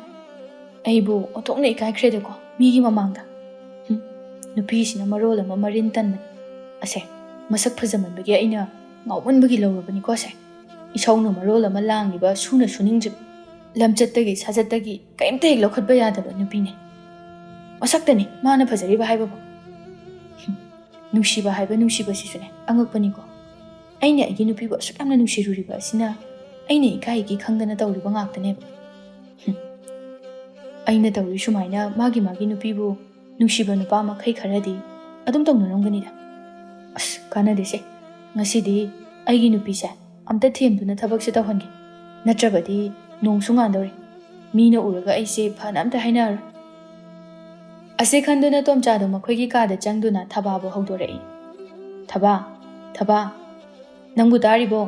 ꯑꯩꯕꯨ ꯑꯣꯟꯊꯣꯛꯅ ꯏꯀꯥꯏꯈ꯭ꯔꯦꯗꯀꯣ ꯃꯤꯒꯤ ꯃꯃꯥꯡꯗ꯫ ꯍꯨꯝ, ꯅꯨꯄꯤꯁꯤꯅ ꯃꯔꯣꯜ ꯑꯃ ꯃꯔꯤꯟ ꯇꯟꯕꯅꯤ꯫ ꯑꯁꯦ, ꯃꯁꯛ ꯐꯖꯃꯟꯕꯒꯤ ꯑꯩꯅ ꯉꯥꯎꯃꯟꯕꯒꯤ ꯂꯧꯔꯕꯅꯤꯀꯣ ꯑꯁꯦ꯫ ꯏꯁꯧꯅ ꯃꯔꯣꯜ ꯑꯃ ꯂꯥꯡꯂꯤꯕ, ꯁꯨꯅ ꯁꯨꯅꯤꯡꯗ꯭ꯔꯤꯕ, ꯂꯝꯆꯠꯇꯒꯤ ꯁꯥꯖꯠꯇꯒꯤ ꯀꯔꯤꯝꯇ ꯍꯦꯛ ꯂꯧꯈꯠꯄ ꯌꯥꯗꯕ ꯅꯨꯄꯤꯅꯦ꯫ ꯃꯁꯛꯇꯅꯤ ꯃꯥꯅ ꯐꯖꯔꯤꯕ ꯍꯥꯏꯕꯕꯨ꯫" ꯍꯨꯝ, ꯅꯨꯡꯁꯤꯕ ꯍꯥꯏꯕ ꯅꯨꯡꯁꯤꯕꯁꯤꯁꯨꯅꯦ ꯑꯉꯛꯄꯅꯤꯀꯣ꯫ ꯑꯩꯅ ꯑꯩꯒꯤ ꯅꯨꯄꯤꯕꯨ ꯑꯁꯨꯛ ꯌꯥꯝꯅ ꯅꯨꯡꯁꯤꯔꯨꯔꯤꯕ ꯑꯁꯤꯅ ꯑꯩꯅ ꯏꯀꯥꯏ ꯏꯀꯤ ꯈꯪꯗꯅ ꯇꯧꯔꯤꯕ ꯉꯥꯛꯇꯅꯦꯕ꯫ ꯍꯨꯝ꯫ ꯑꯩꯅ ꯇꯧꯔꯤ ꯁꯨꯃꯥꯏꯅ ꯃꯥꯒꯤ ꯃꯥꯒꯤ ꯅꯨꯄꯤꯕꯨ ꯅꯨꯡꯁꯤꯕ ꯅꯨꯄꯥ ꯃꯈꯩ ꯈꯔꯗꯤ ꯑꯗꯨꯝ ꯇꯧꯅꯔꯝꯒꯅꯤꯗ꯫ ꯑꯁ, ꯀꯥꯟꯅꯗꯦꯁꯦ꯫ ꯉꯁꯤꯗꯤ ꯑꯩꯒꯤ ꯅꯨꯄꯤꯁꯦ ꯑꯝꯇ ꯊꯦꯝꯗꯨꯅ ꯊꯕꯛꯁꯦ ꯇꯧꯍꯟꯒꯦ꯫ ꯅꯠꯇ꯭ꯔꯕꯗꯤ ꯅꯣꯡꯁꯨ ꯉꯥꯟꯗꯧꯔꯦ꯫ ꯃꯤꯅ ꯎꯔꯒ ꯑꯩꯁꯦ ꯐꯅ ꯑꯝꯇ ꯍꯥꯏꯅꯔꯔꯣꯏ꯫ ꯑꯁꯤ ꯈꯟꯗꯨꯅ ꯇꯣꯝꯆꯥꯗꯣ ꯃꯈꯣꯏꯒꯤ ꯀꯥꯗ ꯆꯪꯗꯨꯅ ꯊꯕꯥꯕꯨ ꯍꯧꯗꯣꯔꯛꯏ꯫ "ꯊꯕꯥ, ꯊꯕꯥ, ꯅꯪꯕꯨ ꯇꯥꯔꯤꯕꯣ?"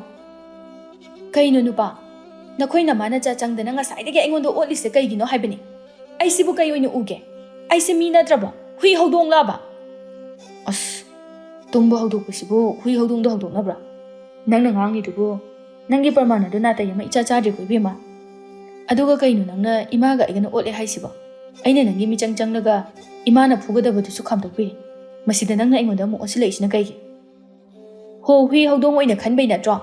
"ꯀꯩꯅꯣ ꯅꯨꯄꯥ? ꯅꯈꯣꯏ ꯅꯃꯥꯅ ꯆꯥ ꯆꯪꯗꯅ ꯉꯁꯥꯏꯗꯒꯤ ꯑꯩꯉꯣꯟꯗ ꯑꯣꯠꯂꯤꯁꯦ ꯀꯩꯒꯤꯅꯣ ꯍꯥꯏꯕꯅꯤ? ꯑꯩꯁꯤꯕꯨ ꯀꯩ ꯑꯣꯏꯅ ꯎꯒꯦ? ꯑꯩꯁꯦ ꯃꯤ ꯅꯠꯇ꯭ꯔꯕꯣ? ꯍꯨꯏ ꯍꯧꯗꯣꯡꯂꯕ?" "ꯑꯁ, ꯇꯨꯝꯕ ꯍꯧꯗꯣꯛꯄꯁꯤꯕꯨ ꯍꯨꯏ ꯍꯧꯗꯣꯡꯗ ꯍꯧꯗꯣꯛꯅꯕ꯭ꯔꯥ? ꯅꯪꯅ ꯉꯥꯡꯉꯤꯗꯨꯕꯨ ꯅꯪꯒꯤ ꯄ꯭ꯔꯃꯥꯟ ꯑꯗꯨ ꯅꯥꯇꯩ ꯑꯃ ꯏꯆꯥ ꯆꯥꯗ꯭ꯔꯦꯀꯣ ꯏꯕꯦꯝꯃ꯫ ꯑꯗꯨꯒ ꯀꯩꯅꯣ ꯅꯪꯅ ꯏꯃꯥꯒ ꯑꯩꯒꯅ ꯑꯣꯠꯂꯦ ꯍꯥꯏꯁꯤꯕꯣ? ꯑꯩꯅ ꯅꯪꯒꯤ ꯃꯤꯆꯪ ꯆꯪꯂꯒ ꯏꯃꯥꯅ ꯐꯨꯒꯗꯕꯗꯨꯁꯨ ꯈꯥꯝꯗꯣꯛꯄꯤꯔꯦ꯫ ꯃꯁꯤꯗ ꯅꯪꯅ ꯑꯩꯉꯣꯟꯗ ꯑꯃꯨꯛ ꯑꯣꯠꯁꯤꯜꯂꯛꯏꯁꯤꯅ ꯀꯩꯒꯤ?" "ꯍꯣ, ꯍꯨꯏ ꯍꯧꯗꯣꯡ ꯑꯣꯏꯅ ꯈꯟꯕꯩ ꯅꯠꯇ꯭ꯔꯣ?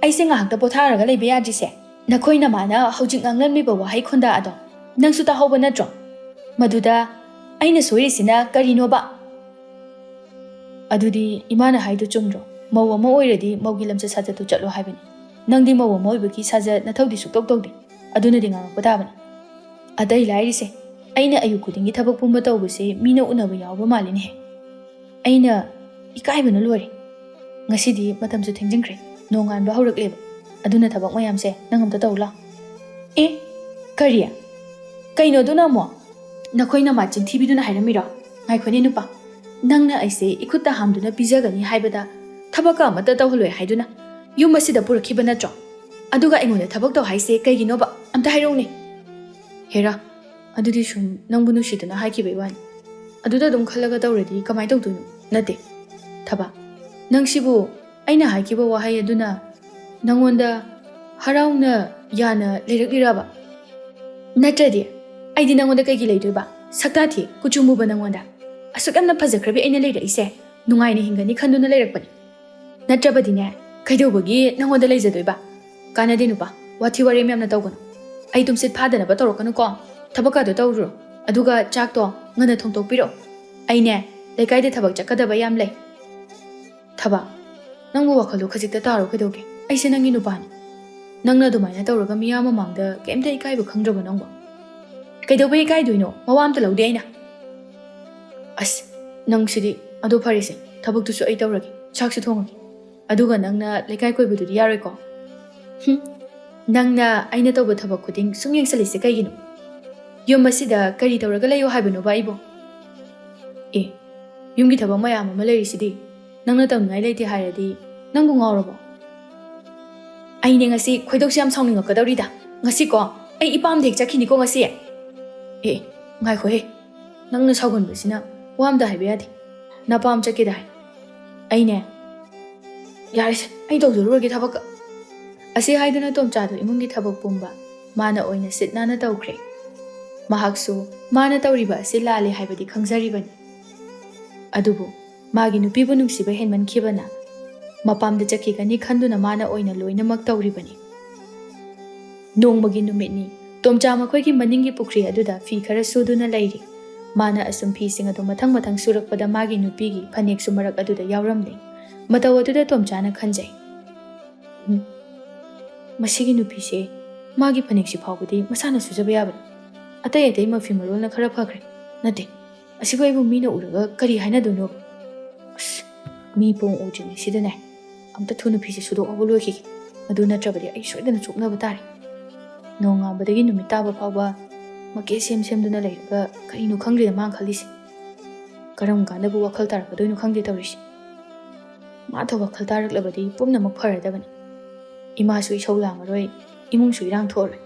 ꯑꯩꯁꯦ ꯉꯥꯏꯍꯥꯛꯇ ꯄꯣꯊꯥꯔꯒ ꯂꯩꯕ ꯌꯥꯗ꯭ꯔꯤꯁꯦ? ꯅꯈꯣꯏ ꯅꯃꯥꯅ ꯍꯧꯖꯤꯛ ꯉꯥꯡꯂꯝꯃꯤꯕ ꯋꯥꯍꯩ ꯈꯣꯟꯗꯥ ꯑꯗꯣ ꯅꯪꯁꯨ ꯇꯥꯍꯧꯕ ꯅꯠꯇ꯭ꯔꯣ? ꯃꯗꯨꯗ ꯑꯩꯅ ꯁꯣꯏꯔꯤꯁꯤꯅ ꯀꯔꯤꯅꯣꯕ?" "ꯑꯗꯨꯗꯤ ꯏꯃꯥꯅ ꯍꯥꯏꯗꯨ ꯆꯨꯝꯗ꯭ꯔꯣ? ꯃꯧ ꯑꯃ ꯑꯣꯏꯔꯗꯤ ꯃꯧꯒꯤ ꯂꯝꯆꯠ ꯁꯥꯖꯠꯇꯨ ꯆꯠꯂꯣ ꯍꯥꯏꯕꯅꯤ꯫ ꯅꯪꯗꯤ ꯃꯧ ꯑꯃ ꯑꯣꯏꯕꯒꯤ ꯁꯥꯖꯠ ꯅꯊꯧꯗꯤ ꯁꯨꯛꯇꯧ ꯇꯧꯗꯦ꯫ ꯑꯗꯨꯅꯗꯤ ꯉꯥꯡꯉꯛꯄ ꯇꯥꯕꯅꯤ꯫ ꯑꯇꯩ ꯂꯥꯏꯔꯤꯁꯦ, ꯑꯩꯅ ꯑꯌꯨꯛ ꯈꯨꯗꯤꯡꯒꯤ ꯊꯕꯛ ꯄꯨꯝꯕ ꯇꯧꯕꯁꯦ ꯃꯤꯅ ꯎꯅꯕ ꯌꯥꯎꯕ ꯃꯥꯜꯂꯤꯅꯦꯍꯦ꯫ ꯑꯩꯅ ꯏꯀꯥꯏꯕꯅ ꯂꯣꯏꯔꯦ꯫ ꯉꯁꯤꯗꯤ ꯃꯇꯝꯁꯨ ꯊꯦꯡꯖꯤꯟꯈ꯭ꯔꯦ, ꯅꯣꯡꯉꯥꯟꯕ ꯍꯧꯔꯛꯂꯦꯕ꯫ ꯑꯗꯨꯅ ꯊꯕꯛ ꯃꯌꯥꯝꯁꯦ ꯅꯪ ꯑꯝꯇ ꯇꯧ ꯂꯥꯎ꯫" "ꯑꯦ, ꯀꯔꯤ? ꯀꯩꯅꯣ ꯑꯗꯨꯅ ꯑꯃꯨꯛ? ꯅꯈꯣꯏ ꯅꯃꯥ ꯆꯤꯟꯊꯤꯕꯤꯗꯨꯅ ꯍꯥꯏꯔꯝꯃꯤꯔꯣ? ꯉꯥꯏꯈꯣꯅꯦ ꯅꯨꯄꯥ, ꯅꯪꯅ ꯑꯩꯁꯦ ꯏꯈꯨꯠꯇ ꯍꯥꯝꯗꯨꯅ ꯄꯤꯖꯒꯅꯤ ꯍꯥꯏꯕꯗ ꯊꯕꯛꯀ ꯑꯃꯠꯇ ꯇꯧꯍꯜꯂꯣꯏ ꯍꯥꯏꯗꯨꯅ ꯌꯨꯝ ꯑꯁꯤꯗ ꯄꯨꯔꯛꯈꯤꯕ ꯅꯠꯇ꯭ꯔꯣ? ꯑꯗꯨꯒ ꯑꯩꯉꯣꯟꯗ ꯊꯕꯛ ꯇꯧ ꯍꯥꯏꯁꯦ ꯀꯩꯒꯤꯅꯣꯕ? ꯑꯝꯇ ꯍꯥꯏꯔꯛꯎꯅꯦ꯫" "ꯍꯦꯔꯥ, ꯑꯗꯨꯗꯤ ꯁꯨꯝ ꯅꯪꯕꯨ ꯅꯨꯡꯁꯤꯗꯨꯅ ꯍꯥꯏꯈꯤꯕꯩ ꯋꯥꯅꯤ꯫ ꯑꯗꯨꯗ ꯑꯗꯨꯝ ꯈꯜꯂꯒ ꯇꯧꯔꯗꯤ ꯀꯃꯥꯏꯅ ꯇꯧꯗꯣꯏꯅꯣ? ꯅꯠꯇꯦ, ꯊꯕꯥ, ꯅꯪꯁꯤꯕꯨ ꯑꯩꯅ ꯍꯥꯏꯈꯤꯕ ꯋꯥꯍꯩ ꯑꯗꯨꯅ ꯅꯪꯉꯣꯟꯗ ꯍꯔꯥꯎꯅ ꯌꯥꯅ ꯂꯩꯔꯛꯂꯤꯔꯕ? ꯅꯠꯇ꯭ꯔꯗꯤ ꯑꯩꯗꯤ ꯅꯪꯉꯣꯟꯗ ꯀꯩꯒꯤ ꯂꯩꯗꯣꯏꯕ? ꯁꯛꯇꯥ ꯊꯤ, ꯀꯨꯆꯨ ꯃꯨꯕ ꯅꯪꯉꯣꯟꯗ꯫ ꯑꯁꯨꯛ ꯌꯥꯝꯅ ꯐꯖꯈ꯭ꯔꯕꯤ ꯑꯩꯅ ꯂꯩꯔꯛꯏꯁꯦ ꯅꯨꯡꯉꯥꯏꯅ ꯍꯤꯡꯒꯅꯤ ꯈꯟꯗꯨꯅ ꯂꯩꯔꯛꯄꯅꯤ꯫ ꯅꯠꯇ꯭ꯔꯕꯗꯤꯅꯦ, ꯀꯩꯗꯧꯕꯒꯤ ꯅꯪꯉꯣꯟꯗ ꯂꯩꯖꯗꯣꯏꯕ? ꯀꯥꯟꯅꯗꯦ ꯅꯨꯄꯥ, ꯋꯥꯊꯤ ꯋꯥꯔꯦꯝ ꯌꯥꯝꯅ ꯇꯧꯒꯅꯨ꯫ ꯑꯩ ꯇꯨꯝꯁꯤꯠ ꯐꯥꯗꯅꯕ ꯇꯧꯔꯛꯀꯅꯨꯀꯣ꯫ ꯊꯕꯛꯀꯗꯣ ꯇꯧꯔꯨꯔꯣ꯫ ꯑꯗꯨꯒ ꯆꯥꯛꯇꯣ ꯉꯟꯅ ꯊꯣꯡꯗꯣꯛꯄꯤꯔꯛꯑꯣ꯫ ꯑꯩꯅꯦ, ꯂꯩꯀꯥꯏꯗ ꯊꯕꯛ ꯆꯠꯀꯗꯕ ꯌꯥꯝ ꯂꯩ꯫" "ꯊꯕꯥ, ꯅꯪꯕꯨ ꯋꯥꯈꯜꯗꯣ ꯈꯖꯤꯛꯇ ꯇꯥꯔꯣ ꯀꯩꯗꯧꯒꯦ? ꯑꯩꯁꯦ ꯅꯪꯒꯤ ꯅꯨꯄꯥꯅꯤ꯫ ꯅꯪꯅ ꯑꯗꯨꯃꯥꯏꯅ ꯇꯧꯔꯒ ꯃꯤꯌꯥꯝ ꯃꯃꯥꯡꯗ ꯀꯩꯝꯇ ꯏꯀꯥꯏꯕ ꯈꯪꯗ꯭ꯔꯕꯣ ꯅꯪꯕꯣ?" "ꯀꯩꯗꯧꯕꯩ ꯏꯀꯥꯏꯗꯣꯏꯅꯣ? ꯃꯋꯥ ꯑꯝꯇ ꯂꯧꯗꯦ ꯑꯩꯅ꯫" "ꯑꯁ, ꯅꯪꯁꯤꯗꯤ꯫ ꯑꯗꯣ ꯐꯔꯦꯁꯦ, ꯊꯕꯛꯇꯨꯁꯨ ꯑꯩ ꯇꯧꯔꯒꯦ, ꯆꯥꯛꯁꯨ ꯊꯣꯡꯉꯒꯦ꯫ ꯑꯗꯨꯒ ꯅꯪꯅ ꯂꯩꯀꯥꯏ ꯀꯣꯏꯕꯗꯨꯗꯤ ꯌꯥꯔꯣꯏꯀꯣ?" "ꯍꯨꯝ, ꯅꯪꯅ ꯑꯩꯅ ꯇꯧꯕ ꯊꯕꯛ ꯈꯨꯗꯤꯡ ꯁꯨꯝ ꯌꯦꯡꯁꯜꯂꯤꯁꯦ ꯀꯩꯒꯤꯅꯣ? ꯌꯨꯝ ꯑꯁꯤꯗ ꯀꯔꯤ ꯇꯧꯔꯒ ꯂꯩꯌꯣ ꯍꯥꯏꯕꯅꯣꯕ ꯑꯩꯕꯣ?" "ꯑꯦ, ꯌꯨꯝꯒꯤ ꯊꯕꯛ ꯃꯌꯥꯝ ꯑꯃ ꯂꯩꯔꯤꯁꯤꯗꯤ꯫ ꯅꯪꯅ ꯇꯧꯅꯤꯡꯉꯥꯏ ꯂꯩꯇꯦ ꯍꯥꯏꯔꯗꯤ ꯅꯪꯕꯨ ꯉꯥꯎꯔꯕꯣ?" ꯑꯩꯅꯦ ꯉꯁꯤ ꯈꯣꯏꯗꯧꯁꯦ ꯌꯥꯝ ꯁꯥꯎꯅꯤꯡꯉꯛꯀꯗꯧꯔꯤꯗ꯫ ꯉꯁꯤꯀꯣ ꯑꯩ ꯏꯄꯥꯝꯗ ꯍꯦꯛ ꯆꯠꯈꯤꯅꯤꯀꯣ ꯉꯁꯤ꯫ ꯑꯦ, ꯉꯥꯏꯈꯣꯍꯦ, ꯅꯪꯅ ꯁꯥꯎꯒꯟꯕꯁꯤꯅ ꯋꯥ ꯑꯝꯇ ꯍꯥꯏꯕ ꯌꯥꯗꯦ꯫ ꯅꯄꯥꯝ ꯆꯠꯀꯦꯗ ꯍꯥꯏ꯫ ꯑꯩꯅꯦ, ꯌꯥꯔꯦꯁꯦ, ꯑꯩ ꯇꯧꯖꯔꯨꯔꯒꯦ ꯊꯕꯛꯀ꯫ ꯑꯁꯤ ꯍꯥꯏꯗꯨꯅ ꯇꯣꯝꯆꯥꯗꯣ ꯏꯃꯨꯡꯒꯤ ꯊꯕꯛ ꯄꯨꯝꯕ ꯃꯥꯅ ꯑꯣꯏꯅ ꯁꯤꯠ ꯅꯥꯟꯅ ꯇꯧꯈ꯭ꯔꯦ꯫ ꯃꯍꯥꯛꯁꯨ ꯃꯥꯅ ꯇꯧꯔꯤꯕ ꯑꯁꯤ ꯂꯥꯜꯂꯦ ꯍꯥꯏꯕꯗꯤ ꯈꯪꯖꯔꯤꯕꯅꯤ꯫ ꯑꯗꯨꯕꯨ ꯃꯥꯒꯤ ꯅꯨꯄꯤꯕꯨ ꯅꯨꯡꯁꯤꯕ ꯍꯦꯟꯃꯟꯈꯤꯕꯅ ꯃꯄꯥꯝꯗ ꯆꯠꯈꯤꯒꯅꯤ ꯈꯟꯗꯨꯅ ꯃꯥꯅ ꯑꯣꯏꯅ ꯂꯣꯏꯅꯃꯛ ꯇꯧꯔꯤꯕꯅꯤ꯫ ꯅꯣꯡꯃꯒꯤ ꯅꯨꯃꯤꯠꯅꯤ꯫ ꯇꯣꯝꯆꯥ ꯃꯈꯣꯏꯒꯤ ꯃꯅꯤꯡꯒꯤ ꯄꯨꯈ꯭ꯔꯤ ꯑꯗꯨꯗ ꯐꯤ ꯈꯔ ꯁꯨꯗꯨꯅ ꯂꯩꯔꯤ꯫ ꯃꯥꯅ ꯑꯁꯨꯝ ꯐꯤꯁꯤꯡ ꯑꯗꯨ ꯃꯊꯪ ꯃꯊꯪ ꯁꯨꯔꯛꯄꯗ ꯃꯥꯒꯤ ꯅꯨꯄꯤꯒꯤ ꯐꯅꯦꯛꯁꯨ ꯃꯔꯛ ꯑꯗꯨꯗ ꯌꯥꯎꯔꯝꯂꯦ꯫ ꯃꯇꯧ ꯑꯗꯨꯗ ꯇꯣꯝꯆꯥꯅ ꯈꯟꯖꯩ, "ꯎꯝ, ꯃꯁꯤꯒꯤ ꯅꯨꯄꯤꯁꯦ, ꯃꯥꯒꯤ ꯐꯅꯦꯛꯁꯤ ꯐꯥꯎꯕꯗꯤ ꯃꯁꯥꯅ ꯁꯨꯖꯕ ꯌꯥꯕꯅꯤ꯫ ꯑꯇꯩ ꯑꯇꯩ ꯃꯐꯤ ꯃꯔꯣꯜꯅ ꯈꯔ ꯐꯈ꯭ꯔꯦ꯫ ꯅꯠꯇꯦ, ꯑꯁꯤꯕꯨ ꯑꯩꯕꯨ ꯃꯤꯅ ꯎꯔꯒ ꯀꯔꯤ ꯍꯥꯏꯅꯗꯣꯏꯅꯣ? ꯑꯁ, ꯃꯤ ꯄꯣꯡ ꯎꯗ꯭ꯔꯤꯉꯩꯁꯤꯗꯅꯦ, ꯑꯝꯇ ꯊꯨꯅ ꯐꯤꯁꯦ ꯁꯨꯗꯣꯛꯍꯧꯕ ꯂꯣꯏꯈꯤꯒꯦ꯫ ꯑꯗꯨ ꯅꯠꯇ꯭ꯔꯕꯗꯤ ꯑꯩ ꯁꯣꯏꯗꯅ ꯆꯣꯛꯅꯕ ꯇꯥꯔꯦ꯫ ꯅꯣꯡꯉꯥꯟꯕꯗꯒꯤ ꯅꯨꯃꯤꯠ ꯇꯥꯕ ꯐꯥꯎꯕ ꯃꯀꯦ ꯁꯦꯝ ꯁꯦꯝꯗꯨꯅ ꯂꯩꯔꯒ ꯀꯔꯤꯅꯣ ꯈꯪꯗ꯭ꯔꯤꯗ ꯃꯥꯅ ꯈꯜꯂꯤꯁꯦ꯫ ꯀꯔꯝ ꯀꯥꯟꯗꯕꯨ ꯋꯥꯈꯜ ꯇꯥꯔꯛꯀꯗꯣꯏꯅꯣ ꯈꯪꯗꯦ ꯇꯧꯔꯤꯁꯦ꯫ ꯃꯥꯊ ꯋꯥꯈꯜ ꯇꯥꯔꯛꯂꯕꯗꯤ ꯄꯨꯝꯅꯃꯛ ꯐꯔꯗꯕꯅꯤ꯫ ꯏꯃꯥꯁꯨ ꯏꯁꯧ ꯂꯥꯡꯉꯔꯣꯏ, ꯏꯃꯨꯡꯁꯨ ꯏꯔꯥꯡ ꯊꯣꯛꯑꯔꯣꯏ꯫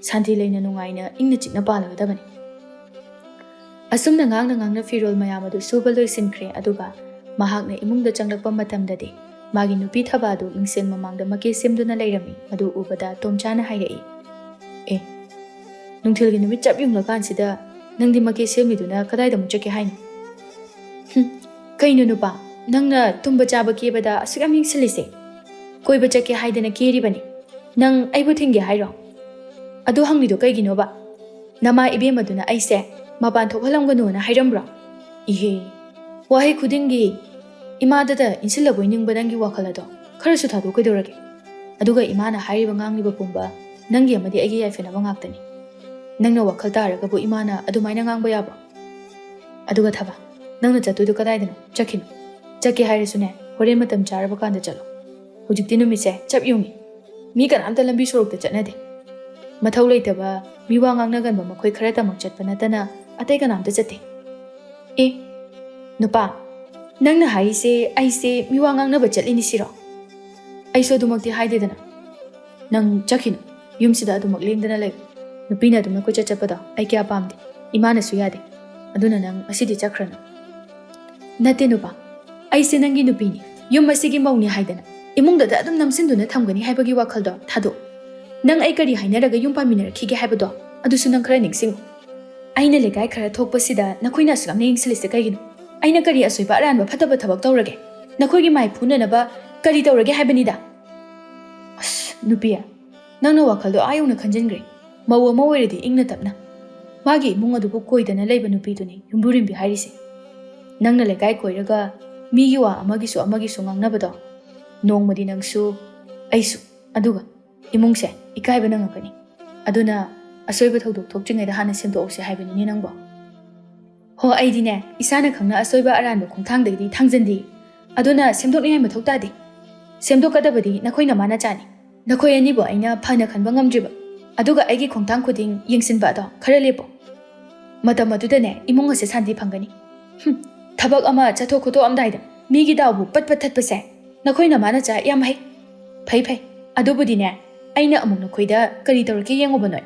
ꯁꯥꯟꯇꯤ ꯂꯩꯅ ꯅꯨꯡꯉꯥꯏꯅ ꯏꯪꯅ ꯆꯤꯛꯅ ꯄꯥꯜꯂꯒꯗꯕꯅꯤ꯫" ꯑꯁꯨꯝꯅ ꯉꯥꯡꯅ ꯉꯥꯡꯅ ꯐꯤꯔꯣꯜ ꯃꯌꯥꯝ ꯑꯗꯨ ꯁꯨꯕ ꯂꯣꯏꯁꯤꯟꯈ꯭ꯔꯦ꯫ ꯑꯗꯨꯒ ꯃꯍꯥꯛꯅ ꯏꯃꯨꯡꯗ ꯆꯪꯂꯛꯄ ꯃꯇꯝꯗꯗꯤ ꯃꯥꯒꯤ ꯅꯨꯄꯤ ꯊꯕꯥꯗꯨ ꯃꯤꯡꯁꯦꯜ ꯃꯃꯥꯡꯗ ꯃꯀꯦ ꯁꯦꯝꯗꯨꯅ ꯂꯩꯔꯝꯃꯤ꯫ ꯑꯗꯨ ꯎꯕꯗ ꯇꯣꯝꯆꯥꯅ ꯍꯥꯏꯔꯛꯏ, "ꯑꯦ, ꯅꯨꯡꯊꯤꯜꯒꯤ ꯅꯨꯃꯤꯠ ꯆꯞ ꯌꯨꯡꯂꯀꯥꯟꯁꯤꯗ ꯅꯪꯗꯤ ꯃꯀꯦ ꯁꯦꯝꯂꯤꯗꯨꯅ ꯀꯗꯥꯏꯗ ꯑꯃꯨꯛ ꯆꯠꯀꯦ ꯍꯥꯏꯅꯣ?" "ꯍꯨꯝ, ꯀꯩꯅꯣ ꯅꯨꯄꯥ, ꯅꯪꯅ ꯇꯨꯝꯕ ꯆꯥꯕ ꯀꯦꯕꯗ ꯑꯁꯨꯛ ꯌꯥꯝ ꯌꯦꯡꯁꯤꯜꯂꯤꯁꯦ? ꯀꯣꯏꯕ ꯆꯠꯀꯦ ꯍꯥꯏꯗꯅ ꯀꯦꯔꯤꯕꯅꯤ꯫ ꯅꯪ ꯑꯩꯕꯨ ꯊꯤꯡꯒꯦ ꯍꯥꯏꯔꯣ? ꯑꯗꯨ ꯍꯪꯂꯤꯗꯣ ꯀꯩꯒꯤꯅꯣꯕ? ꯅꯃꯥ ꯏꯕꯦꯝꯃꯗꯨꯅ ꯑꯩꯁꯦ ꯃꯄꯥꯟ ꯊꯣꯛꯍꯜꯂꯝꯒꯅꯨꯅ ꯍꯥꯏꯔꯝꯕ꯭ꯔꯣ?" "ꯏꯍꯦ, ꯋꯥꯍꯩ ꯈꯨꯗꯤꯡꯒꯤ ꯏꯃꯥꯗꯇ ꯏꯟꯁꯤꯜꯂꯕꯣꯏ ꯅꯤꯡꯕ ꯅꯪꯒꯤ ꯋꯥꯈꯜ ꯑꯗꯣ ꯈꯔꯁꯨ ꯊꯥꯗꯣꯛ ꯀꯩꯗꯧꯔꯒꯦ? ꯑꯗꯨꯒ ꯏꯃꯥꯅ ꯍꯥꯏꯔꯤꯕ ꯉꯥꯡꯂꯤꯕ ꯄꯨꯝꯕ ꯅꯪꯒꯤ ꯑꯃꯗꯤ ꯑꯩꯒꯤ ꯌꯥꯏꯐꯅꯕ ꯉꯥꯛꯇꯅꯤ꯫ ꯅꯪꯅ ꯋꯥꯈꯜ ꯇꯥꯔꯒꯕꯨ ꯏꯃꯥꯅ ꯑꯗꯨꯃꯥꯏꯅ ꯉꯥꯡꯕ ꯌꯥꯕ꯭ꯔꯣ? ꯑꯗꯨꯒ ꯊꯕ, ꯅꯪꯅ ꯆꯠꯇꯣꯏꯗꯣ ꯀꯗꯥꯏꯗꯅꯣ? ꯆꯠꯈꯤꯅꯨ꯫ ꯆꯠꯀꯦ ꯍꯥꯏꯔꯁꯨꯅꯦ, ꯍꯣꯔꯦꯟ ꯃꯇꯝ ꯆꯥꯔꯕ ꯀꯥꯟꯗ ꯆꯠꯂꯣ꯫ ꯍꯧꯖꯤꯛꯇꯤ ꯅꯨꯃꯤꯠꯁꯦ ꯆꯞ ꯌꯨꯡꯉꯤ꯫ ꯃꯤ ꯀꯅꯥꯝꯇ ꯂꯝꯕꯤ ꯁꯣꯔꯣꯛꯇ ꯆꯠꯅꯗꯦ꯫ ꯃꯊꯧ ꯂꯩꯇꯕ, ꯃꯤꯋꯥ ꯉꯥꯡꯅꯒꯟꯕ ꯃꯈꯣꯏ ꯈꯔꯇꯃꯛ ꯆꯠꯄ ꯅꯠꯇꯅ ꯑꯇꯩ ꯀꯅꯥꯝꯇ ꯆꯠꯇꯦ꯫" "ꯑꯦ, ꯅꯨꯄꯥ, ꯅꯪꯅ ꯍꯥꯏꯔꯤꯁꯦ ꯑꯩꯁꯦ ꯃꯤꯋꯥ ꯉꯥꯡꯅꯕ ꯆꯠꯂꯤꯅꯤ ꯁꯤꯔꯣ?" "ꯑꯩꯁꯨ ꯑꯗꯨꯃꯛꯇꯤ ꯍꯥꯏꯗꯦꯗꯅ, "ꯅꯪ ꯆꯠꯈꯤꯅꯨ, ꯌꯨꯝꯁꯤꯗ ꯑꯗꯨꯃꯛ ꯂꯦꯡꯗꯅ ꯂꯩ꯫ ꯅꯨꯄꯤꯅ ꯑꯗꯨꯝꯅ ꯀꯣꯏꯆꯠ ꯆꯠꯄꯗꯣ ꯑꯩ ꯀꯌꯥ ꯄꯥꯝꯗꯦ, ꯏꯃꯥꯅꯁꯨ ꯌꯥꯗꯦ꯫ ꯑꯗꯨꯅ ꯅꯪ ꯉꯁꯤꯗꯤ ꯆꯠꯈ꯭ꯔꯅꯨ"꯫ "ꯅꯠꯇꯦ ꯅꯨꯄꯥ, ꯑꯩꯁꯦ ꯅꯪꯒꯤ ꯅꯨꯄꯤꯅꯤ, ꯌꯨꯝ ꯑꯁꯤꯒꯤ ꯃꯧꯅꯤ ꯍꯥꯏꯗꯅ ꯏꯃꯨꯡꯗꯗ ꯑꯗꯨꯝ ꯅꯝꯁꯤꯟꯗꯨꯅ ꯊꯝꯒꯅꯤ ꯍꯥꯏꯕꯒꯤ ꯋꯥꯈꯜꯗꯣ ꯊꯥꯗꯣꯛ꯫ ꯅꯪ ꯑꯩ ꯀꯔꯤ ꯍꯥꯏꯅꯔꯒ ꯌꯨꯝ ꯄꯥꯟꯃꯤꯟꯅꯔꯛꯈꯤꯒꯦ ꯍꯥꯏꯕꯗꯣ ꯑꯗꯨꯁꯨ ꯅꯪ ꯈꯔ ꯅꯤꯡꯁꯤꯡꯉꯨ꯫ ꯑꯩꯅ ꯂꯩꯀꯥꯏ ꯈꯔ ꯊꯣꯛꯄꯁꯤꯗ ꯅꯈꯣꯏꯅ ꯑꯁꯨꯛ ꯌꯥꯝꯅ ꯌꯦꯡꯁꯤꯜꯂꯤꯁꯦ ꯀꯩꯒꯤꯅꯣ? ꯑꯩꯅ ꯀꯔꯤ ꯑꯁꯣꯏꯕ ꯑꯔꯥꯟꯕ ꯐꯠꯇꯕ ꯊꯕꯛ ꯇꯧꯔꯒꯦ? ꯅꯈꯣꯏꯒꯤ ꯃꯥꯏ ꯐꯨꯅꯅꯕ ꯀꯔꯤ ꯇꯧꯔꯒꯦ ꯍꯥꯏꯕꯅꯤꯗ?" "ꯑꯁ, ꯅꯨꯄꯤ, ꯅꯪꯅ ꯋꯥꯈꯜꯗꯣ ꯑꯥ ꯌꯧꯅ ꯈꯟꯖꯤꯟꯈ꯭ꯔꯦ꯫ ꯃꯧ ꯑꯃ ꯑꯣꯏꯔꯗꯤ ꯏꯪꯅ ꯇꯞꯅ꯫ ꯃꯥꯒꯤ ꯏꯃꯨꯡ ꯑꯗꯨꯕꯨ ꯀꯣꯏꯗꯅ ꯂꯩꯕ ꯅꯨꯄꯤꯗꯨꯅꯤ ꯌꯨꯝꯕꯨꯔꯦꯝꯕꯤ ꯍꯥꯏꯔꯤꯁꯦ꯫ ꯅꯪꯅ ꯂꯩꯀꯥꯏ ꯀꯣꯏꯔꯒ ꯃꯤꯒꯤ ꯋꯥ ꯑꯃꯒꯤꯁꯨ ꯑꯃꯒꯤꯁꯨ ꯉꯥꯡꯅꯕꯗꯣ, ꯅꯣꯡꯃꯗꯤ ꯅꯪꯁꯨ, ꯑꯩꯁꯨ, ꯑꯗꯨꯒ ꯏꯃꯨꯡꯁꯦ ꯏꯀꯥꯏꯕ ꯅꯪꯉꯛꯀꯅꯤ꯫ ꯑꯗꯨꯅ ꯑꯁꯣꯏꯕ ꯊꯧꯗꯣꯛ ꯊꯣꯛꯇ꯭ꯔꯤꯉꯩꯗ ꯍꯥꯟꯅ ꯁꯦꯝꯗꯣꯛꯍꯧꯁꯦ ꯍꯥꯏꯕꯅꯤꯅꯦ ꯅꯪꯕꯣ꯫" "ꯍꯣ, ꯑꯩꯗꯤꯅꯦ, ꯏꯁꯥꯅ ꯈꯪꯅ ꯑꯁꯣꯏꯕ ꯑꯔꯥꯟꯕ ꯈꯣꯡꯊꯥꯡꯗꯒꯤꯗꯤ ꯊꯥꯡꯖꯟꯗꯦ꯫ ꯑꯗꯨꯅ ꯁꯦꯝꯗꯣꯛꯅꯤꯡꯉꯥꯏ ꯃꯊꯧ ꯇꯥꯗꯦ꯫ ꯁꯦꯝꯗꯣꯛꯀꯗꯕꯗꯤ ꯅꯈꯣꯏ ꯅꯃꯥ ꯅꯆꯥꯅꯤ꯫ ꯅꯈꯣꯏ ꯑꯅꯤꯕꯨ ꯑꯩꯅ ꯐꯅ ꯈꯟꯕ ꯉꯝꯗ꯭ꯔꯤꯕ꯫ ꯑꯗꯨꯒ ꯑꯩꯒꯤ ꯈꯣꯡꯊꯥꯡ ꯈꯨꯗꯤꯡ ꯌꯦꯡꯁꯤꯟꯕ ꯑꯗꯣ ꯈꯔ ꯂꯦꯞꯄꯣ꯫ ꯃꯇꯝ ꯑꯗꯨꯗꯅꯦ, ꯏꯃꯨꯡ ꯑꯁꯦ ꯁꯥꯟꯇꯤ ꯐꯪꯒꯅꯤ꯫ ꯍꯨꯝ, ꯊꯕꯛ ꯑꯃ ꯆꯠꯊꯣꯛ ꯈꯣꯠꯇꯣꯛꯑꯝꯗꯥꯏꯗ ꯃꯤꯒꯤ ꯗꯥꯎꯕꯨ ꯄꯠ ꯄꯠ ꯊꯠꯄꯁꯦ ꯅꯈꯣꯏ ꯅꯃꯥ ꯅꯆꯥ ꯌꯥꯝ ꯍꯩ꯫ ꯐꯩ, ꯐꯩ꯫ ꯑꯗꯨꯕꯨꯗꯤꯅꯦ, ꯑꯩꯅ ꯑꯃꯨꯛ ꯅꯈꯣꯏꯗ ꯀꯔꯤ ꯇꯧꯔꯛꯀꯦ ꯌꯦꯡꯉꯨꯕꯅꯣꯏ꯫"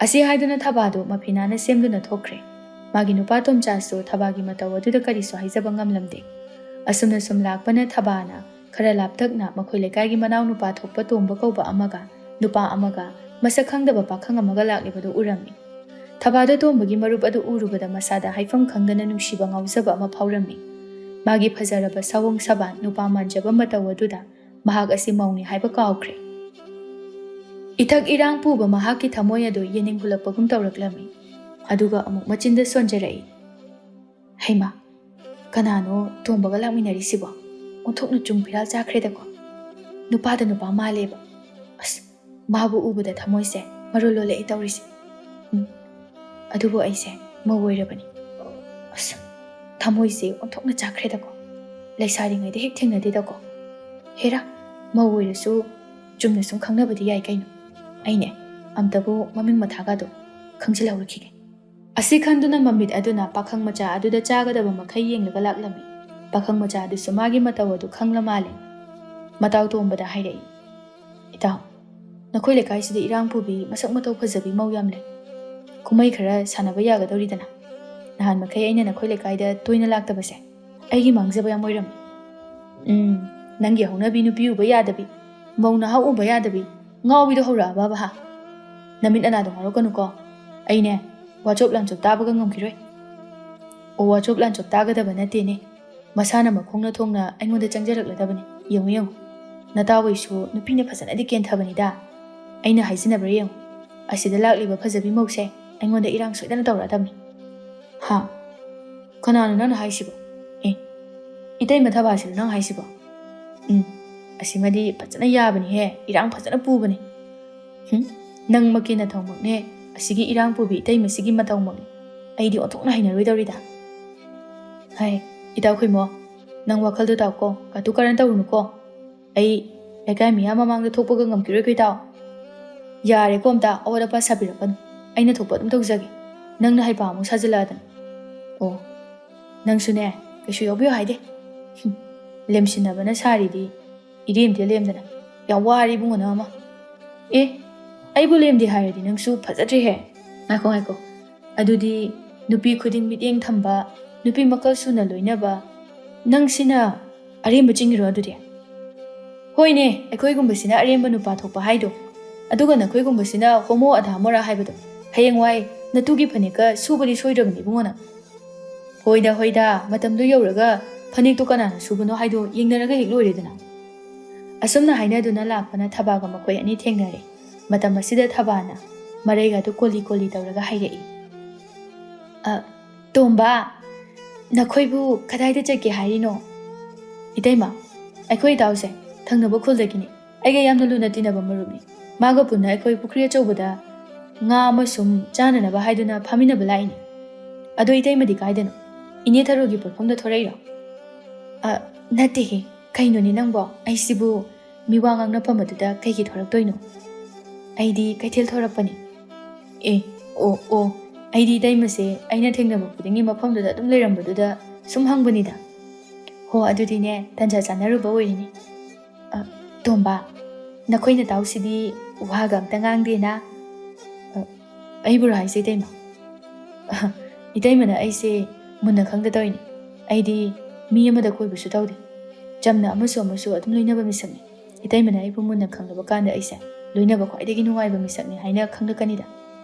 ꯑꯁꯤ ꯍꯥꯏꯗꯨꯅ ꯊꯕꯥꯗꯨ ꯃꯐꯤꯅꯥꯅ ꯁꯦꯝꯗꯨꯅ ꯊꯣꯛꯈ꯭ꯔꯦ꯫ ꯃꯥꯒꯤ ꯅꯨꯄꯥ ꯇꯣꯝꯆꯥꯁꯨ ꯊꯕꯥꯒꯤ ꯃꯇꯧ ꯑꯗꯨꯗ ꯀꯔꯤꯁꯨ ꯍꯥꯏꯖꯕ ꯉꯝꯂꯝꯗꯦ꯫ ꯑꯁꯨꯝꯅ ꯁꯨꯝ ꯂꯥꯛꯄꯅ ꯊꯕꯥꯅ ꯈꯔ ꯂꯥꯞꯇꯛꯅ ꯃꯈꯣꯏ ꯂꯩꯀꯥꯏꯒꯤ ꯃꯅꯥꯎꯅꯨꯄꯥ ꯊꯣꯛꯄ ꯇꯣꯝꯕ ꯀꯧꯕ ꯑꯃꯒ ꯅꯨꯄꯥ ꯑꯃꯒ ꯃꯁꯛ ꯈꯪꯗꯕ ꯄꯥꯈꯪ ꯑꯃꯒ ꯂꯥꯛꯂꯤꯕꯗꯨ ꯎꯔꯝꯃꯤ꯫ ꯊꯕꯥꯗ ꯇꯣꯝꯕꯒꯤ ꯃꯔꯨꯞ ꯑꯗꯨ ꯎꯔꯨꯕꯗ ꯃꯁꯥꯗ ꯍꯥꯏꯐꯝ ꯈꯪꯗꯅ ꯅꯨꯡꯁꯤꯕ ꯉꯥꯎꯖꯕ ꯑꯃ ꯐꯥꯎꯔꯝꯃꯤ꯫ ꯃꯥꯒꯤ ꯐꯖꯔꯕ ꯁꯑꯣꯡ ꯁꯕꯥꯟ, ꯅꯨꯄꯥ ꯃꯥꯟꯖꯕ ꯃꯇꯧ ꯑꯗꯨꯗ ꯃꯍꯥꯛ ꯑꯁꯤ ꯃꯧꯅꯤ ꯍꯥꯏꯕ ꯀꯥꯎꯈ꯭ꯔꯦ꯫ ꯏꯊꯛ ꯏꯔꯥꯡ ꯄꯨꯕ ꯃꯍꯥꯛꯀꯤ ꯊꯃꯣꯏ ꯑꯗꯨ ꯌꯦꯅꯤꯡ ꯍꯨꯜꯂꯛꯄꯒꯨꯝ ꯇꯧꯔꯛꯂꯝꯃꯤ꯫ ꯑꯗꯨꯒ ꯑꯃꯨꯛ ꯃꯆꯤꯟꯗ ꯁꯣꯟꯖꯔꯛꯏ, "ꯍꯩꯃꯥ, ꯀꯅꯥꯅꯣ ꯇꯣꯝꯕꯒ ꯂꯥꯛꯃꯤꯟꯅꯔꯤꯁꯤꯕꯣ? ꯑꯣꯟꯊꯣꯛꯅ ꯆꯨꯡ ꯐꯤꯔꯥꯜ ꯆꯥꯈ꯭ꯔꯦꯗꯀꯣ꯫ ꯅꯨꯄꯥꯗ ꯅꯨꯄꯥ ꯃꯥꯜꯂꯦꯕ꯫ ꯑꯁ, ꯃꯥꯕꯨ ꯎꯕꯗ ꯊꯃꯣꯏꯁꯦ ꯃꯔꯣꯜ ꯂꯣꯜꯂꯛꯑꯦ ꯇꯧꯔꯤꯁꯦ꯫ ꯎꯝ, ꯑꯗꯨꯕꯨ ꯑꯩꯁꯦ ꯃꯧ ꯑꯣꯏꯔꯕꯅꯤ꯫ ꯑꯁ, ꯊꯃꯣꯏꯁꯦ ꯑꯣꯟꯊꯣꯛꯅ ꯆꯥꯈ꯭ꯔꯦꯗꯀꯣ꯫ ꯂꯩꯁꯥꯔꯤꯉꯩꯗ ꯍꯦꯛ ꯊꯦꯡꯅꯗꯦꯗꯀꯣ꯫ ꯍꯦꯔꯥ, ꯃꯧ ꯑꯣꯏꯔꯁꯨ ꯆꯨꯝꯅ ꯁꯨꯝ ꯈꯪꯅꯕꯗꯤ ꯌꯥꯏ ꯀꯩꯅꯣ꯫ ꯑꯩꯅꯦ, ꯑꯝꯇꯕꯨ ꯃꯃꯤꯡ ꯃꯊꯥꯒꯗꯣ ꯈꯪꯖꯤꯜꯍꯧꯔꯛꯈꯤꯒꯦ"꯫ ꯑꯁꯤ ꯈꯟꯗꯨꯅ ꯃꯃꯤꯠ ꯑꯗꯨꯅ ꯄꯥꯈꯪ ꯃꯆꯥ ꯑꯗꯨꯗ ꯆꯥꯒꯗꯕ ꯃꯈꯩ ꯌꯦꯡꯂꯒ ꯂꯥꯛꯂꯝꯃꯤ꯫ ꯄꯥꯈꯪ ꯃꯆꯥ ꯑꯗꯨꯁꯨ ꯃꯥꯒꯤ ꯃꯇꯧ ꯑꯗꯨ ꯈꯪꯂ ꯃꯥꯜꯂꯦ꯫ ꯃꯇꯥꯎ ꯇꯣꯝꯕꯗ ꯍꯥꯏꯔꯛꯏ, "ꯏꯇꯥꯎ, ꯅꯈꯣꯏ ꯂꯩꯀꯥꯏꯁꯤꯗ ꯏꯔꯥꯡ ꯄꯨꯕꯤ, ꯃꯁꯛ ꯃꯇꯧ ꯐꯖꯕꯤ ꯃꯧ ꯌꯥꯝ ꯂꯩ꯫ ꯀꯨꯝꯍꯩ ꯈꯔ ꯁꯥꯟꯅꯕ ꯌꯥꯒꯗꯧꯔꯤꯗꯅ꯫ ꯅꯍꯥꯟ ꯃꯈꯩ ꯑꯩꯅ ꯅꯈꯣꯏ ꯂꯩꯀꯥꯏꯗ ꯇꯣꯏꯅ ꯂꯥꯛꯇꯕꯁꯦ ꯑꯩꯒꯤ ꯃꯥꯡꯖꯕ ꯌꯥꯝ ꯑꯣꯏꯔꯝꯃꯤ꯫ ꯎꯝ, ꯅꯪꯒꯤ ꯍꯧꯅꯕꯤ ꯅꯨꯄꯤ ꯎꯕ ꯌꯥꯗꯕꯤ, ꯃꯧ ꯅꯍꯥ ꯎꯕ ꯌꯥꯗꯕꯤ, ꯉꯥꯎꯕꯤꯗꯣ ꯍꯧꯔꯛꯑꯕꯕ ꯍꯥ? ꯅꯃꯤꯠ ꯑꯅꯥꯗꯣ ꯉꯥꯎꯔꯛꯀꯅꯨꯀꯣ꯫ ꯑꯩꯅꯦ, ꯋꯥꯆꯣꯞ ꯂꯥꯟꯆꯣꯞ ꯇꯥꯕꯒ ꯉꯝꯈꯤꯔꯣꯏ꯫ ꯑꯣ, ꯋꯥꯆꯣꯞ ꯂꯥꯟꯆꯣꯞ ꯇꯥꯒꯗꯕ ꯅꯠꯇꯦꯅꯦ꯫ ꯃꯁꯥꯅ ꯃꯈꯣꯡꯅ ꯊꯣꯡꯅ ꯑꯩꯉꯣꯟꯗ ꯆꯪꯖꯔꯛꯂꯗꯕꯅꯤ꯫ ꯌꯦꯡꯉꯨ, ꯌꯦꯡꯉꯨ꯫ ꯅꯇꯥꯍꯣꯏꯁꯨ ꯅꯨꯄꯤꯅ ꯐꯖꯅꯗꯤ ꯀꯦꯟꯊꯕꯅꯤꯗ꯫ ꯑꯩꯅ ꯍꯥꯏꯖꯤꯟꯅꯕ꯭ꯔꯥ ꯌꯦꯡꯉꯨ꯫ ꯑꯁꯤꯗ ꯂꯥꯛꯂꯤꯕ ꯐꯖꯕꯤ ꯃꯧꯁꯦ ꯑꯩꯉꯣꯟꯗ ꯏꯔꯥꯡ ꯁꯣꯏꯗꯅ ꯇꯧꯔꯛꯑꯗꯕꯅꯤ꯫ ꯍꯥ? ꯀꯅꯥꯅꯣ ꯅꯪꯅ ꯍꯥꯏꯁꯤꯕꯣ? ꯑꯦ, ꯏꯇꯩꯃ ꯊꯕꯥꯁꯤꯔꯣ ꯅꯪ ꯍꯥꯏꯁꯤꯕꯣ? ꯎꯝ, ꯑꯁꯤꯃꯗꯤ ꯐꯖꯅ ꯌꯥꯕꯅꯤꯍꯦ, ꯏꯔꯥꯡ ꯐꯖꯅ ꯄꯨꯕꯅꯤ꯫ ꯍꯨꯝ, ꯅꯪꯃꯛꯀꯤ ꯅꯊꯧꯃꯛꯅꯦ, ꯑꯁꯤꯒꯤ ꯏꯔꯥꯡ ꯄꯨꯕꯤ ꯏꯇꯩꯃꯁꯤꯒꯤ ꯃꯇꯧꯃꯛꯅꯤ꯫ ꯑꯩꯗꯤ ꯑꯣꯟꯊꯣꯛꯅ ꯍꯩꯅꯔꯣꯏꯗꯧꯔꯤꯗ꯫ ꯍꯥꯏ, ꯏꯇꯥꯎ ꯈꯣꯏꯃꯣ, ꯅꯪ ꯋꯥꯈꯜꯗꯣ ꯇꯥꯎꯀꯣ, ꯀꯥꯇꯨ ꯀꯥꯔꯟ ꯇꯧꯔꯨꯅꯨꯀꯣ꯫ ꯑꯩ ꯂꯩꯀꯥꯏ ꯃꯤꯌꯥꯝ ꯃꯃꯥꯡꯗ ꯊꯣꯛꯄꯒ ꯉꯝꯈꯤꯔꯣꯏꯀꯣ ꯏꯇꯥꯎ꯫ ꯌꯥꯔꯦꯀꯣ, ꯑꯝꯇ ꯑꯋꯥꯠ ꯑꯄꯥ ꯁꯥꯕꯤꯔꯛꯀꯅꯨ꯫ ꯑꯩꯅ ꯊꯣꯛꯄ ꯑꯗꯨꯝ ꯇꯧꯖꯒꯦ꯫ ꯅꯪꯅ ꯍꯩꯄꯥ ꯑꯃꯨꯛ ꯁꯥꯖꯤꯜꯂꯛꯑꯗꯅ꯫ ꯑꯣ, ꯅꯪꯁꯨꯅꯦ, ꯀꯩꯁꯨ ꯌꯥꯎꯕꯤꯌꯨ ꯍꯥꯏꯗꯦ꯫ ꯍꯨꯝ, ꯂꯦꯝꯁꯤꯟꯅꯕꯅ ꯁꯥꯔꯤꯗꯤ ꯏꯔꯦꯝꯗꯦ ꯂꯦꯝꯗꯅ꯫ ꯌꯥꯝ ꯋꯥꯔꯦ ꯏꯕꯨꯡꯉꯣ ꯅꯪ ꯑꯃ꯫ ꯑꯦ, ꯑꯩꯕꯨ ꯂꯦꯝꯗꯦ ꯍꯥꯏꯔꯗꯤ ꯅꯪꯁꯨ ꯐꯖꯗ꯭ꯔꯦꯍꯦ꯫ ꯉꯥꯏꯈꯣ, ꯉꯥꯏꯈꯣ꯫ ꯑꯗꯨꯗꯤ ꯅꯨꯄꯤ ꯈꯨꯗꯤꯡ ꯃꯤꯠꯌꯦꯡ ꯊꯝꯕ, ꯅꯨꯄꯤ ꯃꯈꯜ ꯁꯨꯅ ꯂꯣꯏꯅꯕ, ꯅꯪꯁꯤꯅ ꯑꯔꯦꯝꯕ ꯆꯤꯡꯉꯤꯔꯣ ꯑꯗꯨꯗꯤ? ꯍꯣꯏꯅꯦ, ꯑꯩꯈꯣꯏꯒꯨꯝꯕꯁꯤꯅ ꯑꯔꯦꯝꯕ ꯅꯨꯄꯥ ꯊꯣꯛꯄ ꯍꯥꯏꯗꯣ꯫ ꯑꯗꯨꯒ ꯅꯈꯣꯏꯒꯨꯝꯕꯁꯤꯅ ꯍꯣꯃꯣ ꯑꯙꯥ ꯃꯣꯔꯥ ꯍꯥꯏꯕꯗꯣ꯫ ꯍꯌꯦꯡꯋꯥꯏ ꯅꯇꯨꯒꯤ ꯐꯅꯦꯛꯀ ꯁꯨꯕꯗꯤ ꯁꯣꯏꯗ꯭ꯔꯕꯅꯤ ꯏꯕꯨꯡꯉꯣ ꯅꯪ꯫ ꯍꯣꯏꯗ, ꯍꯣꯏꯗ, ꯃꯇꯝꯗꯨ ꯌꯧꯔꯒ ꯐꯅꯦꯛꯇꯨ ꯀꯅꯥꯅ ꯁꯨꯕꯅꯣ ꯍꯥꯏꯗꯣ ꯌꯦꯡꯅꯔꯒ ꯍꯦꯛ ꯂꯣꯏꯔꯦꯗꯅ꯫ ꯑꯁꯨꯝꯅ ꯍꯥꯏꯅꯗꯨꯅ ꯂꯥꯛꯄꯅ ꯊꯕꯥꯒ ꯃꯈꯣꯏ ꯑꯅꯤ ꯊꯦꯡꯅꯔꯦ꯫ ꯃꯇꯝ ꯑꯁꯤꯗ ꯊꯕꯥꯅ ꯃꯔꯩꯒꯗꯨ ꯀꯣꯜꯂꯤ ꯀꯣꯜꯂꯤ ꯇꯧꯔꯒ ꯍꯥꯏꯔꯛꯏ꯫ "ꯑ, ꯇꯣꯝꯕ, ꯅꯈꯣꯏꯕꯨ ꯀꯗꯥꯏꯗ ꯆꯠꯀꯦ ꯍꯥꯏꯔꯤꯅꯣ?" "ꯏꯇꯩꯃ, ꯑꯩꯈꯣꯏ ꯏꯇꯥꯎꯁꯦ ꯊꯪꯅꯕ ꯈꯨꯜꯗꯒꯤꯅꯤ꯫ ꯑꯩꯒ ꯌꯥꯝꯅ ꯂꯨꯅ ꯇꯤꯟꯅꯕ ꯃꯔꯨꯞꯅꯤ꯫ ꯃꯥꯒ ꯄꯨꯟꯅ ꯑꯩꯈꯣꯏ ꯄꯨꯈ꯭ꯔꯤ ꯑꯆꯧꯕꯗ ꯉꯥ ꯑꯃꯁꯨꯡ ꯆꯥꯅꯅꯕ ꯍꯥꯏꯗꯨꯅ ꯐꯥꯃꯤꯟꯅꯕ ꯂꯥꯛꯏꯅꯤ꯫ ꯑꯗꯣ ꯏꯇꯩꯃꯗꯤ ꯀꯥꯏꯗꯅꯣ? ꯏꯅꯦ ꯊꯔꯣꯒꯤ ꯄꯣꯠꯐꯝꯗ ꯊꯣꯔꯛꯏꯔꯣ?" "ꯑ, ꯅꯠꯇꯦꯍꯦ꯫ ꯀꯩꯅꯣꯅꯦ ꯅꯪꯕꯣ? ꯑꯩꯁꯤꯕꯨ ꯃꯤꯋꯥ ꯉꯥꯡꯅꯐꯝ ꯑꯗꯨꯗ ꯀꯩꯒꯤ ꯊꯣꯔꯛꯇꯣꯏꯅꯣ? ꯑꯩꯗꯤ ꯀꯩꯊꯦꯜ ꯊꯣꯔꯛꯄꯅꯤ꯫" "ꯑꯦ, ꯑꯣ, ꯑꯣ, ꯑꯩꯗꯤ ꯏꯇꯩꯃꯁꯦ ꯑꯩꯅ ꯊꯦꯡꯅꯕ ꯈꯨꯗꯤꯡꯒꯤ ꯃꯐꯝꯗꯨꯗ ꯑꯗꯨꯝ ꯂꯩꯔꯝꯕꯗꯨꯗ ꯁꯨꯝ ꯍꯪꯕꯅꯤꯗ꯫" "ꯍꯣ, ꯑꯗꯨꯗꯤꯅꯦ, ꯇꯟꯖꯥ ꯆꯥꯟꯅꯔꯨꯕ ꯑꯣꯏꯔꯤꯅꯤ꯫" "ꯑ, ꯇꯣꯝꯕ, ꯅꯈꯣꯏ ꯅꯇꯥꯎꯁꯤꯗꯤ ꯋꯥꯒ ꯑꯝꯇ ꯉꯥꯡꯗꯦꯅ꯫ ꯑ, ꯑꯩꯕꯨꯔꯣ ꯍꯥꯏꯁꯦ, ꯏꯇꯩꯃ? ꯑ, ꯏꯇꯩꯃꯅ ꯑꯩꯁꯦ ꯃꯨꯟꯅ ꯈꯪꯗ ꯇꯧꯔꯤꯅꯤ꯫ ꯑꯩꯗꯤ ꯃꯤ ꯑꯃꯗ ꯀꯣꯏꯕꯁꯨ ꯇꯧꯗꯦ꯫ ꯆꯝꯅ ꯑꯃꯁꯨ ꯑꯃꯁꯨ ꯑꯗꯨꯝ ꯂꯣꯏꯅꯕ ꯃꯤꯁꯛꯅꯤ꯫ ꯏꯇꯩꯃꯅ ꯑꯩꯕꯨ ꯃꯨꯟꯅ ꯈꯪꯂꯕ ꯀꯥꯟꯗ ꯑꯩꯁꯦ ꯂꯣꯏꯅꯕ ꯈ꯭ꯋꯥꯏꯗꯒꯤ ꯅꯨꯡꯉꯥꯏꯕ ꯃꯤꯁꯛꯅꯤ ꯍꯥꯏꯅ ꯈꯪꯂꯛꯀꯅꯤꯗ꯫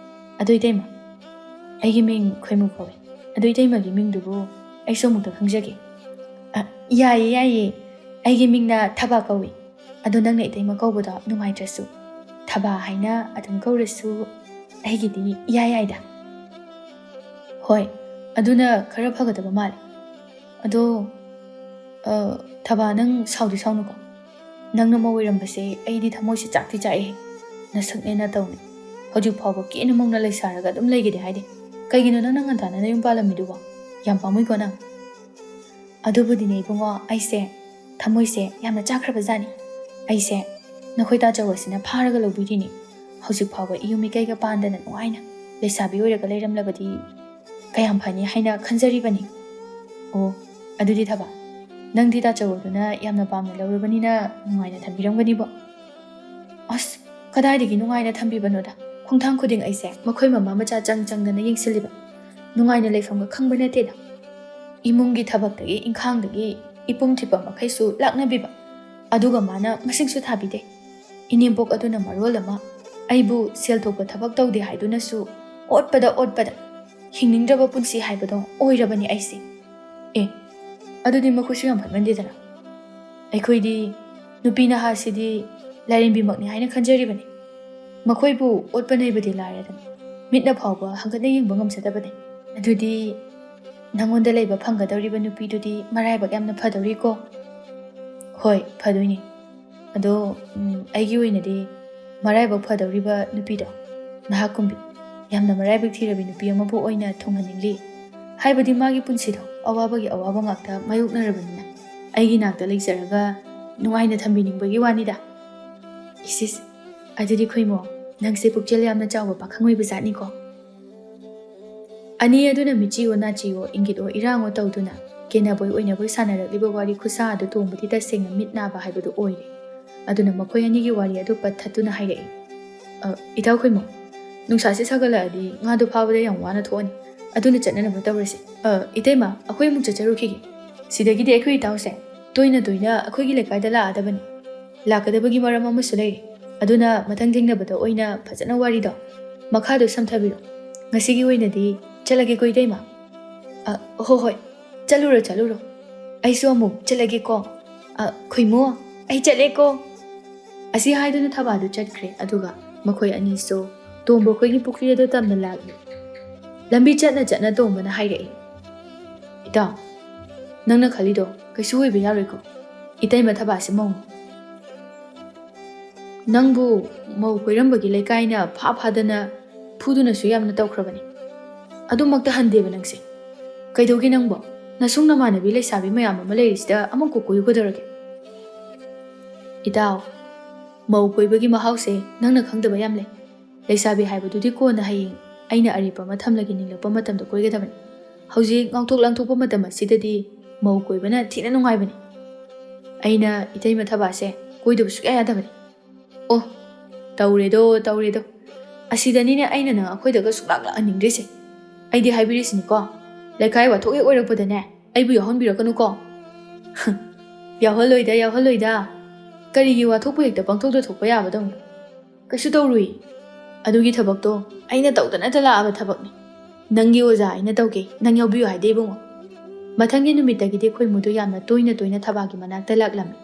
ꯑꯗꯣ ꯏꯇꯩꯃ, ꯑꯩꯒꯤ ꯃꯤꯡ ꯈꯣꯏꯃꯨ ꯀꯧꯏ꯫ ꯑꯗꯣ ꯏꯇꯩꯃꯒꯤ ꯃꯤꯡꯗꯨꯕꯨ ꯑꯩꯁꯨ ꯑꯃꯨꯛꯇ ꯈꯪꯖꯒꯦ꯫ ꯑ, ꯌꯥꯏꯌꯦ, ꯌꯥꯏꯌꯦ꯫ ꯑꯩꯒꯤ ꯃꯤꯡꯅ ꯊꯕꯥ ꯀꯧꯏ꯫ ꯑꯗꯣ ꯅꯪꯅ ꯏꯇꯩꯃ ꯀꯧꯕꯗꯣ ꯅꯨꯡꯉꯥꯏꯇ꯭ꯔꯁꯨ, ꯊꯕꯥ ꯍꯥꯏꯅ ꯑꯗꯨꯝ ꯀꯧꯔꯁꯨ ꯑꯩꯒꯤꯗꯤ ꯏꯌꯥ ꯌꯥꯏꯗ꯫ ꯍꯣꯏ, ꯑꯗꯨꯅ ꯈꯔ ꯐꯒꯗꯕ ꯃꯥꯜꯂꯦ꯫ ꯑꯗꯣ, ꯑ, ꯊꯕꯥ, ꯅꯪ ꯁꯥꯎꯗꯤ ꯁꯥꯎꯅꯨꯀꯣ꯫ ꯅꯪꯅ ꯃꯧ ꯑꯣꯏꯔꯝꯕꯁꯦ ꯑꯩꯗꯤ ꯊꯃꯣꯏꯁꯦ ꯆꯥꯛꯇꯤ ꯆꯥꯛꯑꯦ꯫ ꯅꯁꯛꯅꯦ ꯅꯇꯧꯅꯦ꯫ ꯍꯧꯖꯤꯛ ꯐꯥꯎꯕ ꯀꯦꯅ ꯃꯧꯅ ꯂꯩꯁꯥꯔꯒ ꯑꯗꯨꯝ ꯂꯩꯒꯦꯗꯤ ꯍꯥꯏꯗꯦ꯫ ꯀꯩꯒꯤꯅꯣ ꯅꯪꯅ ꯉꯟꯇꯥꯅ ꯅꯌꯨꯝ ꯄꯥꯜꯂꯝꯃꯤꯗꯨꯕꯣ? ꯌꯥꯝ ꯄꯥꯝꯃꯨꯏꯀꯣ ꯅꯪ꯫ ꯑꯗꯨꯕꯨꯗꯤꯅꯦ ꯏꯕꯨꯡꯉꯣ, ꯑꯩꯁꯦ ꯊꯃꯣꯏꯁꯦ ꯌꯥꯝꯅ ꯆꯥꯛꯈ꯭ꯔꯕꯖꯥꯠꯅꯤ꯫ ꯑꯩꯁꯦ ꯅꯈꯣꯏ ꯇꯥꯆꯧ ꯑꯁꯤꯅ ꯐꯥꯔꯒ ꯂꯧꯕꯤꯔꯤꯅꯤ꯫ ꯍꯧꯖꯤꯛ ꯐꯥꯎꯕ ꯏꯌꯨꯝ ꯏꯀꯩꯒ ꯄꯥꯟꯗꯅ ꯅꯨꯡꯉꯥꯏꯅ ꯂꯩꯁꯥꯕꯤ ꯑꯣꯏꯔꯒ ꯂꯩꯔꯝꯂꯕꯗꯤ ꯀꯌꯥꯝ ꯐꯅꯤ ꯍꯥꯏꯅ ꯈꯟꯖꯔꯤꯕꯅꯤ꯫ ꯑꯣ, ꯑꯗꯨꯗꯤ ꯊꯕꯥ, ꯅꯪꯗꯤ ꯇꯥꯆꯧ ꯑꯗꯨꯅ ꯌꯥꯝꯅ ꯄꯥꯝꯅ ꯂꯧꯔꯕꯅꯤꯅ ꯅꯨꯡꯉꯥꯏꯅ ꯊꯝꯕꯤꯔꯝꯒꯅꯤꯕꯣ꯫ ꯑꯁ, ꯀꯗꯥꯏꯗꯒꯤ ꯅꯨꯡꯉꯥꯏꯅ ꯊꯝꯕꯤꯕꯅꯣꯗ꯫ ꯈꯣꯡꯊꯥꯡ ꯈꯨꯗꯤꯡ ꯑꯩꯁꯦ ꯃꯈꯣꯏ ꯃꯃꯥ ꯃꯆꯥ ꯆꯪ ꯆꯪꯗꯅ ꯌꯦꯡꯁꯤꯜꯂꯤꯕ꯫ ꯅꯨꯡꯉꯥꯏꯅ ꯂꯩꯐꯝꯒ ꯈꯪꯕ ꯅꯠꯇꯦꯗ꯫ ꯏꯃꯨꯡꯒꯤ ꯊꯕꯛꯇꯒꯤ ꯏꯪꯈꯥꯡꯗꯒꯤ ꯏꯄꯨꯝ ꯊꯤꯄꯝ ꯃꯈꯩꯁꯨ ꯂꯥꯛꯅꯕꯤꯕ꯫ ꯑꯗꯨꯒ ꯃꯥꯅ ꯃꯁꯤꯡꯁꯨ ꯊꯥꯕꯤꯗꯦ꯫ ꯏꯅꯦꯝꯄꯣꯛ ꯑꯗꯨꯅ ꯃꯔꯣꯜ ꯑꯃ ꯑꯩꯕꯨ ꯁꯦꯜ ꯊꯣꯛꯄ ꯊꯕꯛ ꯇꯧꯗꯦ ꯍꯥꯏꯗꯨꯅꯁꯨ ꯑꯣꯠꯄꯗ ꯑꯣꯠꯄꯗ ꯍꯤꯡꯅꯤꯡꯗ꯭ꯔꯕ ꯄꯨꯟꯁꯤ ꯍꯥꯏꯕꯗꯣ ꯑꯣꯏꯔꯕꯅꯤ ꯑꯩꯁꯦ꯫ ꯑꯦ, ꯑꯗꯨꯗꯤ ꯃꯈꯣꯏꯁꯨ ꯌꯥꯝ ꯐꯠꯃꯟꯗꯦꯗꯅ꯫ ꯑꯩꯈꯣꯏꯗꯤ ꯅꯨꯄꯤ ꯅꯍꯥꯁꯤꯗꯤ ꯂꯥꯏꯔꯦꯝꯕꯤꯃꯛꯅꯤ ꯍꯥꯏꯅ ꯈꯟꯖꯔꯤꯕꯅꯤ꯫ ꯃꯈꯣꯏꯕꯨ ꯑꯣꯠꯄ ꯅꯩꯕꯗꯤ ꯂꯥꯏꯔꯗꯅ, ꯃꯤꯠꯅ ꯐꯥꯎꯕ ꯍꯪꯒꯠꯅ ꯌꯦꯡꯕ ꯉꯝꯖꯗꯕꯅꯤ꯫ ꯑꯗꯨꯗꯤ ꯅꯪꯉꯣꯟꯗ ꯂꯩꯕ ꯐꯪꯒꯗꯧꯔꯤꯕ ꯅꯨꯄꯤꯗꯨꯗꯤ ꯃꯔꯥꯏꯕꯛ ꯌꯥꯝꯅ ꯐꯗꯧꯔꯤꯀꯣ꯫ ꯍꯣꯏ, ꯐꯗꯣꯏꯅꯤ꯫ ꯑꯗꯣ, ꯎꯝ, ꯑꯩꯒꯤ ꯑꯣꯏꯅꯗꯤ ꯃꯔꯥꯏꯕꯛ ꯐꯗꯧꯔꯤꯕ ꯅꯨꯄꯤꯗꯣ, ꯅꯍꯥꯛꯀꯨꯝꯕꯤ, ꯌꯥꯝꯅ ꯃꯔꯥꯏꯕꯛ ꯊꯤꯔꯕꯤ ꯅꯨꯄꯤ ꯑꯃꯕꯨ ꯑꯣꯏꯅ ꯊꯨꯡꯍꯟꯅꯤꯡꯂꯤ꯫ ꯍꯥꯏꯕꯗꯤ ꯃꯥꯒꯤ ꯄꯨꯟꯁꯤꯗꯣ ꯑꯋꯥꯕꯒꯤ ꯑꯋꯥꯕ ꯉꯥꯛꯇ ꯃꯥꯌꯣꯛꯅꯔꯕꯅꯤꯅ, ꯑꯩꯒꯤ ꯅꯥꯛꯇ ꯂꯩꯖꯔꯒ ꯅꯨꯡꯉꯥꯏꯅ ꯊꯝꯕꯤꯅꯤꯡꯕꯒꯤ ꯋꯥꯅꯤꯗ꯫ ꯏꯁꯤꯁ, ꯑꯗꯨꯗꯤ ꯈꯣꯏꯃꯣ, ꯅꯪꯁꯦ ꯄꯨꯛꯆꯦꯜ ꯌꯥꯝꯅ ꯆꯥꯎꯕ ꯄꯥꯈꯪ ꯑꯣꯏꯕ ꯖꯥꯠꯅꯤꯀꯣ꯫ ꯑꯅꯤ ꯑꯗꯨꯅ ꯃꯤꯆꯤꯑꯣ ꯅꯥꯆꯤꯑꯣ, ꯏꯪꯒꯤꯠꯑꯣ ꯏꯔꯥꯡꯑꯣ ꯇꯧꯗꯨꯅ ꯀꯦꯅꯕꯣꯏ ꯑꯣꯏꯅꯕꯣꯏ ꯁꯥꯟꯅꯔꯛꯂꯤꯕ ꯋꯥꯔꯤ ꯈꯨꯁꯥ ꯑꯗꯨ ꯇꯣꯡꯕꯗꯤ ꯇꯁꯦꯡꯅ ꯃꯤꯠ ꯅꯥꯕ ꯍꯥꯏꯕꯗꯨ ꯑꯣꯏꯔꯦ꯫ ꯑꯗꯨꯅ ꯃꯈꯣꯏ ꯑꯅꯤꯒꯤ ꯋꯥꯔꯤ ꯑꯗꯨ ꯄꯠꯊꯠꯇꯨꯅ ꯍꯥꯏꯔꯛꯏ, "ꯑ, ꯏꯇꯥꯎ ꯈꯣꯏꯃꯨ, ꯅꯨꯡꯁꯥꯁꯦ ꯁꯥꯒꯠꯂꯛꯑꯗꯤ ꯉꯥꯗꯣ ꯐꯥꯕꯗ ꯌꯥꯝ ꯋꯥꯅ ꯊꯣꯛꯑꯅꯤ꯫ ꯑꯗꯨꯅ ꯆꯠꯅꯅꯕ ꯇꯧꯔꯁꯤ꯫ ꯑ, ꯏꯇꯩꯃ, ꯑꯩꯈꯣꯏ ꯑꯃꯨꯛ ꯆꯠꯆꯔꯨꯈꯤꯒꯦ꯫ ꯁꯤꯗꯒꯤꯗꯤ ꯑꯩꯈꯣꯏ ꯏꯇꯥꯎꯁꯦ ꯇꯣꯏꯅ ꯇꯣꯏꯅ ꯑꯩꯈꯣꯏꯒꯤ ꯂꯩꯀꯥꯏꯗ ꯂꯥꯛꯑꯗꯕꯅꯤ꯫ ꯂꯥꯛꯀꯗꯕꯒꯤ ꯃꯔꯝ ꯑꯃꯁꯨ ꯂꯩꯔꯤ꯫ ꯑꯗꯨꯅ ꯃꯊꯪ ꯊꯦꯡꯅꯕꯗ ꯑꯣꯏꯅ ꯐꯖꯅ ꯋꯥꯔꯤꯗꯣ ꯃꯈꯥꯗꯣ ꯁꯝꯊꯕꯤꯔꯣ꯫ ꯉꯁꯤꯒꯤ ꯑꯣꯏꯅꯗꯤ ꯆꯠꯂꯒꯦꯀꯣ, ꯏꯇꯩꯃ?" "ꯑ, ꯍꯣ ꯍꯣꯏ, ꯆꯠꯂꯨꯔꯣ, ꯆꯠꯂꯨꯔꯣ꯫ ꯑꯩꯁꯨ ꯑꯃꯨꯛ ꯆꯠꯂꯒꯦꯀꯣ꯫ ꯑ, ꯈꯣꯏꯃꯨ, ꯑꯩ ꯆꯠꯂꯦꯀꯣ꯫" ꯑꯁꯤ ꯍꯥꯏꯗꯨꯅ ꯊꯕꯥꯗꯨ ꯆꯠꯈ꯭ꯔꯦ꯫ ꯑꯗꯨꯒ ꯃꯈꯣꯏ ꯑꯅꯤꯁꯨ ꯇꯣꯝꯕ ꯈꯣꯏꯒꯤ ꯄꯨꯈ꯭ꯔꯤ ꯑꯗꯨ ꯇꯝꯅ ꯂꯥꯛꯂꯤ꯫ ꯂꯝꯕꯤ ꯆꯠꯅ ꯆꯠꯅ ꯇꯣꯝꯕꯅ ꯍꯥꯏꯔꯛꯏ, "ꯏꯇꯥꯎ, ꯅꯪꯅ ꯈꯜꯂꯤꯗꯣ ꯀꯩꯁꯨ ꯑꯣꯏꯕ ꯌꯥꯔꯣꯏꯀꯣ꯫ ꯏꯇꯩꯃ ꯊꯕꯥꯁꯤ ꯃꯧꯅꯤ꯫ ꯅꯪꯕꯨ ꯃꯧ ꯀꯣꯏꯔꯝꯕꯒꯤ ꯂꯩꯀꯥꯏꯅ ꯐꯥ ꯐꯥꯗꯅ ꯐꯨꯗꯨꯅꯁꯨ ꯌꯥꯝꯅ ꯇꯧꯈ꯭ꯔꯕꯅꯤ꯫ ꯑꯗꯨꯃꯛꯇ ꯍꯟꯗꯦꯕ ꯅꯪꯁꯦ꯫ ꯀꯩꯗꯧꯒꯦ ꯅꯪꯕꯣ? ꯅꯁꯨꯡ ꯅꯃꯥꯟꯅꯕꯤ ꯂꯩꯁꯥꯕꯤ ꯃꯌꯥꯝ ꯑꯃ ꯂꯩꯔꯤꯁꯤꯗ ꯑꯃ ꯀꯣꯛ ꯀꯣꯏꯌꯨ ꯀꯩꯗꯧꯔꯒꯦ?" "ꯏꯇꯥꯎ, ꯃꯧ ꯀꯣꯏꯕꯒꯤ ꯃꯍꯥꯎꯁꯦ ꯅꯪꯅ ꯈꯪꯗꯕ ꯌꯥꯝ ꯂꯩ꯫ ꯂꯩꯁꯥꯕꯤ ꯍꯥꯏꯕꯗꯨꯗꯤ ꯀꯣꯟꯅ ꯍꯌꯦꯡ ꯑꯩꯅ ꯑꯔꯦꯞꯄ ꯑꯃ ꯊꯝꯂꯒꯦ ꯅꯤꯡꯂꯛꯄ ꯃꯇꯝꯗ ꯀꯣꯏꯒꯗꯕꯅꯤ꯫ ꯍꯧꯖꯤꯛ ꯉꯥꯎꯊꯣꯛ ꯂꯥꯡꯊꯣꯛꯄ ꯃꯇꯝ ꯑꯁꯤꯗꯗꯤ ꯃꯧ ꯀꯣꯏꯕꯅ ꯊꯤꯅ ꯅꯨꯡꯉꯥꯏꯕꯅꯤ꯫ ꯑꯩꯅ ꯏꯇꯩꯃ ꯊꯕꯥꯁꯦ ꯀꯣꯏꯗꯕ ꯁꯨꯛꯌꯥ ꯌꯥꯗꯕꯅꯤ꯫" "ꯑꯣ, ꯇꯧꯔꯦꯗꯣ, ꯇꯧꯔꯦꯗꯣ꯫ ꯑꯁꯤꯗꯅꯤꯅꯦ ꯑꯩꯅ ꯅꯪ ꯑꯩꯈꯣꯏꯗꯒ ꯁꯨꯛꯂꯥꯛ ꯂꯥꯛꯍꯟꯅꯤꯡꯗ꯭ꯔꯤꯁꯦ꯫ ꯑꯩꯗꯤ ꯍꯥꯏꯕꯤꯔꯤꯁꯤꯅꯤꯀꯣ, ꯂꯩꯀꯥꯏ ꯋꯥꯊꯣꯛ ꯍꯦꯛ ꯑꯣꯏꯔꯛꯄꯗꯅꯦ, ꯑꯩꯕꯨ ꯌꯥꯎꯍꯟꯕꯤꯔꯛꯀꯅꯨꯀꯣ꯫" "ꯌꯥꯎꯍꯜꯂꯣꯏꯗ, ꯌꯥꯎꯍꯜꯂꯣꯏꯗ꯫ ꯀꯔꯤꯒꯤ ꯋꯥꯊꯣꯛꯄꯨ ꯍꯦꯛꯇ ꯄꯪꯊꯣꯛꯇ ꯊꯣꯛꯄ ꯌꯥꯕꯗꯧꯅ? ꯀꯩꯁꯨ ꯇꯧꯔꯨꯏ꯫ ꯑꯗꯨꯒꯤ ꯊꯕꯛꯇꯣ ꯑꯩꯅ ꯇꯧꯗꯅꯇ ꯂꯥꯛꯑꯕ ꯊꯕꯛꯅꯤ꯫ ꯅꯪꯒꯤ ꯑꯣꯖꯥ ꯑꯩꯅ ꯇꯧꯒꯦ, ꯅꯪ ꯌꯥꯎꯕꯤꯌꯨ ꯍꯥꯏꯗꯦ ꯏꯕꯨꯡꯉꯣ꯫" ꯃꯊꯪꯒꯤ ꯅꯨꯃꯤꯠꯇꯒꯤꯗꯤ ꯈꯣꯏꯃꯨꯗꯨ ꯌꯥꯝꯅ ꯇꯣꯏꯅ ꯇꯣꯏꯅ ꯊꯕꯥꯒꯤ ꯃꯅꯥꯛꯇ ꯂꯥꯛꯂꯝꯃꯤ꯫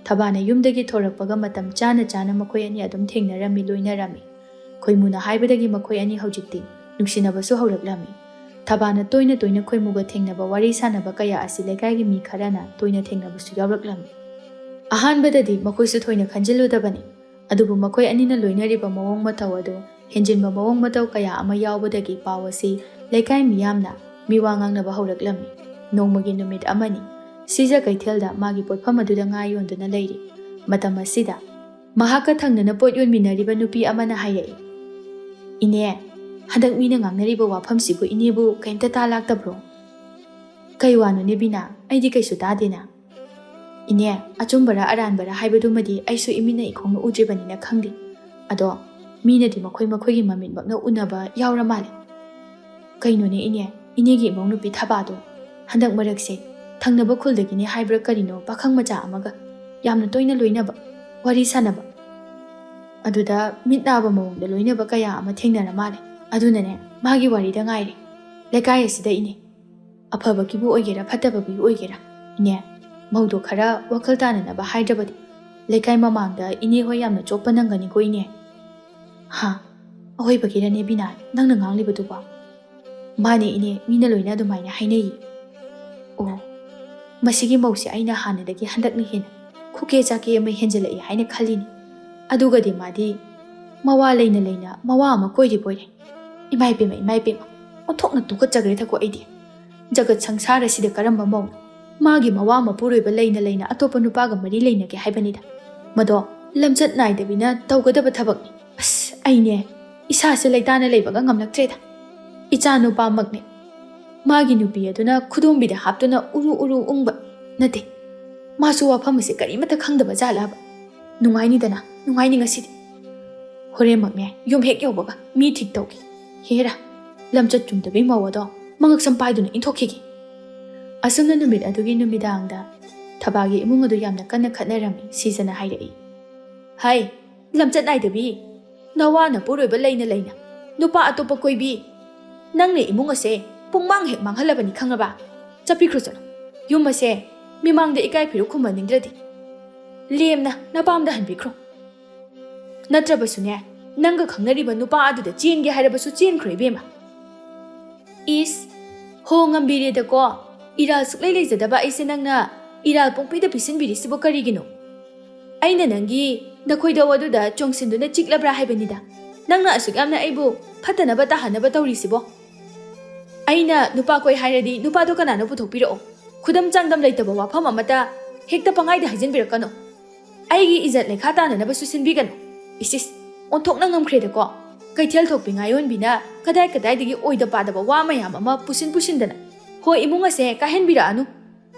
ꯊꯕꯥꯅ ꯌꯨꯝꯗꯒꯤ ꯊꯣꯔꯛꯄꯒ ꯃꯇꯝ ꯆꯥꯅ ꯆꯥꯅ ꯃꯈꯣꯏ ꯑꯅꯤ ꯑꯗꯨꯝ ꯊꯦꯡꯅꯔꯝꯃꯤ, ꯂꯣꯏꯅꯔꯝꯃꯤ꯫ ꯈꯣꯏꯃꯨꯅ ꯍꯥꯏꯕꯗꯒꯤ ꯃꯈꯣꯏ ꯑꯅꯤ ꯍꯧꯖꯤꯛꯇꯤ ꯅꯨꯡꯁꯤꯅꯕꯁꯨ ꯍꯧꯔꯛꯂꯝꯃꯤ꯫ ꯊꯕꯥꯅ ꯇꯣꯏꯅ ꯇꯣꯏꯅ ꯈꯣꯏꯃꯨꯒ ꯊꯦꯡꯅꯕ, ꯋꯥꯔꯤ ꯁꯥꯟꯅꯕ ꯀꯌꯥ ꯑꯁꯤ ꯂꯩꯀꯥꯏꯒꯤ ꯃꯤ ꯈꯔꯅ ꯇꯣꯏꯅ ꯊꯦꯡꯅꯕꯁꯨ ꯌꯥꯎꯔꯛꯂꯝꯃꯤ꯫ ꯑꯍꯥꯟꯕꯗꯗꯤ ꯃꯈꯣꯏꯁꯨ ꯊꯣꯏꯅ ꯈꯟꯖꯤꯜꯂꯨꯗꯕꯅꯤ, ꯑꯗꯨꯕꯨ ꯃꯈꯣꯏ ꯑꯅꯤꯅ ꯂꯣꯏꯅꯔꯤꯕ ꯃꯑꯣꯡ ꯃꯇꯧ ꯑꯗꯨ ꯍꯦꯟꯖꯤꯟꯕ ꯃꯑꯣꯡ ꯃꯇꯧ ꯀꯌꯥ ꯑꯃ ꯌꯥꯎꯕꯗꯒꯤ ꯄꯥꯎ ꯑꯁꯤ ꯂꯩꯀꯥꯏ ꯃꯤꯌꯥꯝꯅ ꯃꯤꯋꯥ ꯉꯥꯡꯅꯕ ꯍꯧꯔꯛꯂꯝꯃꯤ꯫ ꯅꯣꯡꯃꯒꯤ ꯅꯨꯃꯤꯠ ꯑꯃꯅꯤ, ꯁꯤꯖ ꯀꯩꯊꯦꯜꯗ ꯃꯥꯒꯤ ꯄꯣꯠꯐꯝ ꯑꯗꯨꯗ ꯉꯥ ꯌꯣꯟꯗꯨꯅ ꯂꯩꯔꯤ꯫ ꯃꯇꯝ ꯑꯁꯤꯗ ꯃꯍꯥꯛꯀ ꯊꯪꯅꯅ ꯄꯣꯠ ꯌꯣꯟꯃꯤꯟꯅꯔꯤꯕ ꯅꯨꯄꯤ ꯑꯃꯅ ꯍꯥꯏꯔꯛꯏ, "ꯏꯅꯦ, ꯍꯟꯗꯛ ꯃꯤꯅ ꯉꯥꯡꯅꯔꯤꯕ ꯋꯥꯐꯝꯁꯤꯕꯨ ꯏꯅꯦꯕꯨ ꯀꯩꯝꯇ ꯇꯥ ꯂꯥꯛꯇꯕ꯭ꯔꯣ?" "ꯀꯩ ꯋꯥꯅꯣꯅꯦ ꯕꯤꯅꯥ? ꯑꯩꯗꯤ ꯀꯩꯁꯨ ꯇꯥꯗꯦꯅ꯫" "ꯏꯅꯦ, ꯑꯆꯨꯝꯕꯔ ꯑꯔꯥꯟꯕꯔ ꯍꯥꯏꯕꯗꯨꯃꯗꯤ ꯑꯩꯁꯨ ꯏꯃꯤꯠꯅ ꯏꯈꯣꯡꯅ ꯎꯗ꯭ꯔꯤꯕꯅꯤꯅ ꯈꯪꯗꯦ꯫ ꯑꯗꯣ ꯃꯤꯅꯗꯤ ꯃꯈꯣꯏ ꯃꯈꯣꯏꯒꯤ ꯃꯃꯤꯠꯃꯛꯅ ꯎꯅꯕ ꯌꯥꯎꯔ ꯃꯥꯜꯂꯦ꯫ ꯀꯩꯅꯣꯅꯦ ꯏꯅꯦ, ꯏꯅꯦꯒꯤ ꯏꯃꯧ ꯅꯨꯄꯤ ꯊꯕꯥꯗꯣ ꯍꯟꯗꯛ ꯃꯔꯛꯁꯦ ꯊꯪꯅꯕ ꯈꯨꯜꯗꯒꯤꯅꯦ ꯍꯥꯏꯕ꯭ꯔꯥ ꯀꯔꯤꯅꯣ, ꯄꯥꯈꯪ ꯃꯆꯥ ꯑꯃꯒ ꯌꯥꯝꯅ ꯇꯣꯏꯅ ꯂꯣꯏꯅꯕ, ꯋꯥꯔꯤ ꯁꯥꯟꯅꯕ꯫ ꯑꯗꯨꯗ ꯃꯤꯠ ꯅꯥꯕ ꯃꯑꯣꯡꯗ ꯂꯣꯏꯅꯕ ꯀꯌꯥ ꯑꯃ ꯊꯦꯡꯅꯔ ꯃꯥꯜꯂꯦ꯫ ꯑꯗꯨꯅꯅꯦ ꯃꯥꯒꯤ ꯋꯥꯔꯤꯗ ꯉꯥꯏꯔꯦ ꯂꯩꯀꯥꯏ ꯑꯁꯤꯗ ꯏꯅꯦ꯫ ꯑꯐꯕꯒꯤꯕꯨ ꯑꯣꯏꯒꯦꯔꯥ ꯐꯠꯇꯕꯒꯤꯕꯨ ꯑꯣꯏꯒꯦꯔꯥ, ꯏꯅꯦ, ꯃꯧꯗꯣ ꯈꯔ ꯋꯥꯈꯜ ꯇꯥꯅꯅꯕ ꯍꯥꯏꯗ꯭ꯔꯕꯗꯤ ꯂꯩꯀꯥꯏ ꯃꯃꯥꯡꯗ ꯏꯅꯦ ꯍꯣꯏ ꯌꯥꯝꯅ ꯆꯣꯞꯄ ꯅꯪꯒꯅꯤꯀꯣ ꯏꯅꯦ꯫" "ꯍꯥ? ꯑꯑꯣꯏꯕꯒꯤꯔꯅꯦ ꯕꯤꯅꯥ ꯅꯪꯅ ꯉꯥꯡꯂꯤꯕꯗꯨꯕꯣ?" "ꯃꯥꯅꯦ ꯏꯅꯦ, ꯃꯤꯅ ꯂꯣꯏꯅ ꯑꯗꯨꯃꯥꯏꯅ ꯍꯥꯏꯅꯩꯌꯦ꯫" "ꯑꯣ, ꯃꯁꯤꯒꯤ ꯃꯧꯁꯦ ꯑꯩꯅ ꯍꯥꯟꯅꯗꯒꯤ ꯍꯟꯗꯛꯅ ꯍꯦꯟꯅ ꯈꯨꯀꯦ ꯆꯥꯀꯦ ꯑꯃ ꯍꯦꯟꯖꯜꯂꯛꯏ ꯍꯥꯏꯅ ꯈꯜꯂꯤꯅꯤ꯫ ꯑꯗꯨꯒꯗꯤ ꯃꯥꯗꯤ ꯃꯋꯥ ꯂꯩꯅ ꯂꯩꯅ ꯃꯋꯥ ꯑꯃ ꯀꯣꯏꯔꯤꯕꯣꯏꯔꯦ꯫ ꯏꯃꯥ ꯏꯄꯦꯝꯃ, ꯏꯃꯥ ꯏꯄꯦꯝꯃ, ꯑꯣꯟꯊꯣꯛꯅ ꯇꯨꯀꯠꯆꯈ꯭ꯔꯦꯗꯀꯣ ꯑꯩꯗꯤ꯫ ꯖꯒꯠ ꯁꯪꯁꯥꯔ ꯑꯁꯤꯗ ꯀꯔꯝꯕ ꯃꯧꯅꯣ ꯃꯥꯒꯤ ꯃꯋꯥ ꯃꯄꯨꯔꯣꯏꯕ ꯂꯩꯅ ꯂꯩꯅ ꯑꯇꯣꯞꯄ ꯅꯨꯄꯥꯒ ꯃꯔꯤ ꯂꯩꯅꯒꯦ ꯍꯥꯏꯕꯅꯤꯗ? ꯃꯗꯣ ꯂꯝꯆꯠ ꯅꯥꯏꯗꯕꯤꯅ ꯇꯧꯒꯗꯕ ꯊꯕꯛꯅꯤ꯫ ꯑꯁ, ꯑꯩꯅꯦ ꯏꯁꯥꯁꯦ ꯂꯩꯇꯥꯅ ꯂꯩꯕꯒ ꯉꯝꯂꯛꯇ꯭ꯔꯦꯗ꯫ ꯏꯆꯥ ꯅꯨꯄꯥꯃꯛꯅꯦ, ꯃꯥꯒꯤ ꯅꯨꯄꯤ ꯑꯗꯨꯅ ꯈꯨꯗꯣꯝꯕꯤꯗ ꯍꯥꯞꯇꯨꯅ ꯎꯔꯨ ꯎꯔꯨ ꯎꯪꯕ ꯅꯠꯇꯦ꯫ ꯃꯥꯁꯨ ꯋꯥꯐꯝ ꯑꯁꯦ ꯀꯔꯤꯃꯠꯇ ꯈꯪꯗꯕ ꯖꯥꯠꯂꯕ? ꯅꯨꯡꯉꯥꯏꯅꯤꯗꯅ, ꯅꯨꯡꯉꯥꯏꯅꯤ ꯉꯁꯤꯗꯤ꯫ ꯍꯣꯔꯦꯟꯃꯛꯅꯦ ꯌꯨꯝ ꯍꯦꯛ ꯌꯧꯕꯒ ꯃꯤ ꯊꯤꯛ ꯇꯧꯒꯦ꯫ ꯍꯦꯔꯥ, ꯂꯝꯆꯠ ꯆꯨꯝꯗꯕꯤ ꯃꯧ ꯑꯗꯣ ꯃꯉꯛꯁꯝ ꯄꯥꯏꯗꯨꯅ ꯏꯟꯊꯣꯛꯈꯤꯒꯦ꯫" ꯑꯁꯨꯝꯅ ꯅꯨꯃꯤꯠ ꯑꯗꯨꯒꯤ ꯅꯨꯃꯤꯗꯥꯡꯗ ꯊꯕꯥꯒꯤ ꯏꯃꯨꯡ ꯑꯗꯨ ꯌꯥꯝꯅ ꯀꯟꯅ ꯈꯠꯅꯔꯝꯃꯤ꯫ ꯁꯤꯖꯅ ꯍꯥꯏꯔꯛꯏ, "ꯍꯩ, ꯂꯝꯆꯠ ꯅꯥꯏꯗꯕꯤ, ꯅꯋꯥ ꯅꯄꯨꯔꯣꯏꯕ ꯂꯩꯅ ꯂꯩꯅ ꯅꯨꯄꯥ ꯑꯇꯣꯞꯄ ꯀꯣꯏꯕꯤ, ꯅꯪꯅ ꯏꯃꯨꯡ ꯑꯁꯦ ꯄꯨꯡꯃꯥꯡ ꯍꯦꯛ ꯃꯥꯡꯍꯜꯂꯕꯅꯤ ꯈꯪꯉꯕ? ꯆꯠꯄꯤꯈ꯭ꯔꯣ ꯆꯠꯂꯣ꯫ ꯌꯨꯝ ꯑꯁꯦ ꯃꯤꯃꯥꯡꯗ ꯏꯀꯥꯏ ꯐꯤꯔꯨꯛ ꯈꯨꯝꯍꯟꯅꯤꯡꯗ꯭ꯔꯗꯤ ꯂꯦꯝꯅ ꯅꯄꯥꯝꯗ ꯍꯟꯕꯤꯈ꯭ꯔꯣ꯫ ꯅꯠꯇ꯭ꯔꯕꯁꯨꯅꯦ, ꯅꯪꯒ ꯈꯪꯅꯔꯤꯕ ꯅꯨꯄꯥ ꯑꯗꯨꯗ ꯆꯦꯟꯒꯦ ꯍꯥꯏꯔꯕꯁꯨ ꯆꯦꯟꯈ꯭ꯔꯣ ꯏꯕꯦꯝꯃ꯫" "ꯏꯁ, ꯍꯣ ꯉꯝꯕꯤꯔꯦꯗꯀꯣ, ꯏꯔꯥꯜ ꯁꯨꯛꯂꯩ ꯂꯩꯖꯗꯕ ꯑꯩꯁꯦ ꯅꯪꯅ ꯏꯔꯥꯜ ꯄꯨꯡꯄꯤꯗ ꯄꯤꯁꯤꯟꯕꯤꯔꯤꯁꯤꯕꯨ ꯀꯔꯤꯒꯤꯅꯣ? ꯑꯩꯅ ꯅꯪꯒꯤ ꯅꯈꯣꯏꯗꯧ ꯑꯗꯨꯗ ꯆꯣꯡꯁꯤꯟꯗꯨꯅ ꯆꯤꯛꯂꯕ꯭ꯔꯥ ꯍꯥꯏꯕꯅꯤꯗ, ꯅꯪꯅ ꯑꯁꯨꯛ ꯌꯥꯝꯅ ꯑꯩꯕꯨ ꯐꯠꯇꯅꯕ ꯇꯥꯍꯟꯅꯕ ꯇꯧꯔꯤꯁꯤꯕꯣ? ꯑꯩꯅ ꯅꯨꯄꯥ ꯀꯣꯏ ꯍꯥꯏꯔꯗꯤ ꯅꯨꯄꯥꯗꯣ ꯀꯅꯥꯅꯣ ꯄꯨꯊꯣꯛꯄꯤꯔꯛꯑꯣ꯫ ꯈꯨꯗꯝ ꯆꯥꯡꯗꯝ ꯂꯩꯇꯕ ꯋꯥꯐꯝ ꯑꯃꯠꯇ ꯍꯦꯛꯇ ꯄꯪꯍꯥꯏꯗ ꯍꯥꯏꯖꯤꯟꯕꯤꯔꯛꯀꯅꯨ꯫ ꯑꯩꯒꯤ ꯏꯖꯠ ꯂꯩꯈꯥ ꯇꯥꯅꯅꯕꯁꯨ ꯁꯤꯟꯕꯤꯒꯅꯨ꯫ ꯏꯁ ꯏꯁ, ꯑꯣꯟꯊꯣꯛꯅ ꯉꯝꯈ꯭ꯔꯦꯗꯀꯣ꯫ ꯀꯩꯊꯦꯜ ꯊꯣꯛꯄꯤ ꯉꯥꯌꯣꯟꯕꯤꯅ ꯀꯗꯥꯏ ꯀꯗꯥꯏꯗꯒꯤ ꯑꯣꯏꯗ ꯄꯥꯗꯕ ꯋꯥ ꯃꯌꯥꯝ ꯑꯃ ꯄꯨꯁꯤꯟ ꯄꯨꯁꯤꯟꯗꯅ ꯍꯣꯏ ꯏꯃꯨꯡ ꯑꯁꯦ ꯀꯥꯏꯍꯟꯕꯤꯔꯛꯑꯅꯨ꯫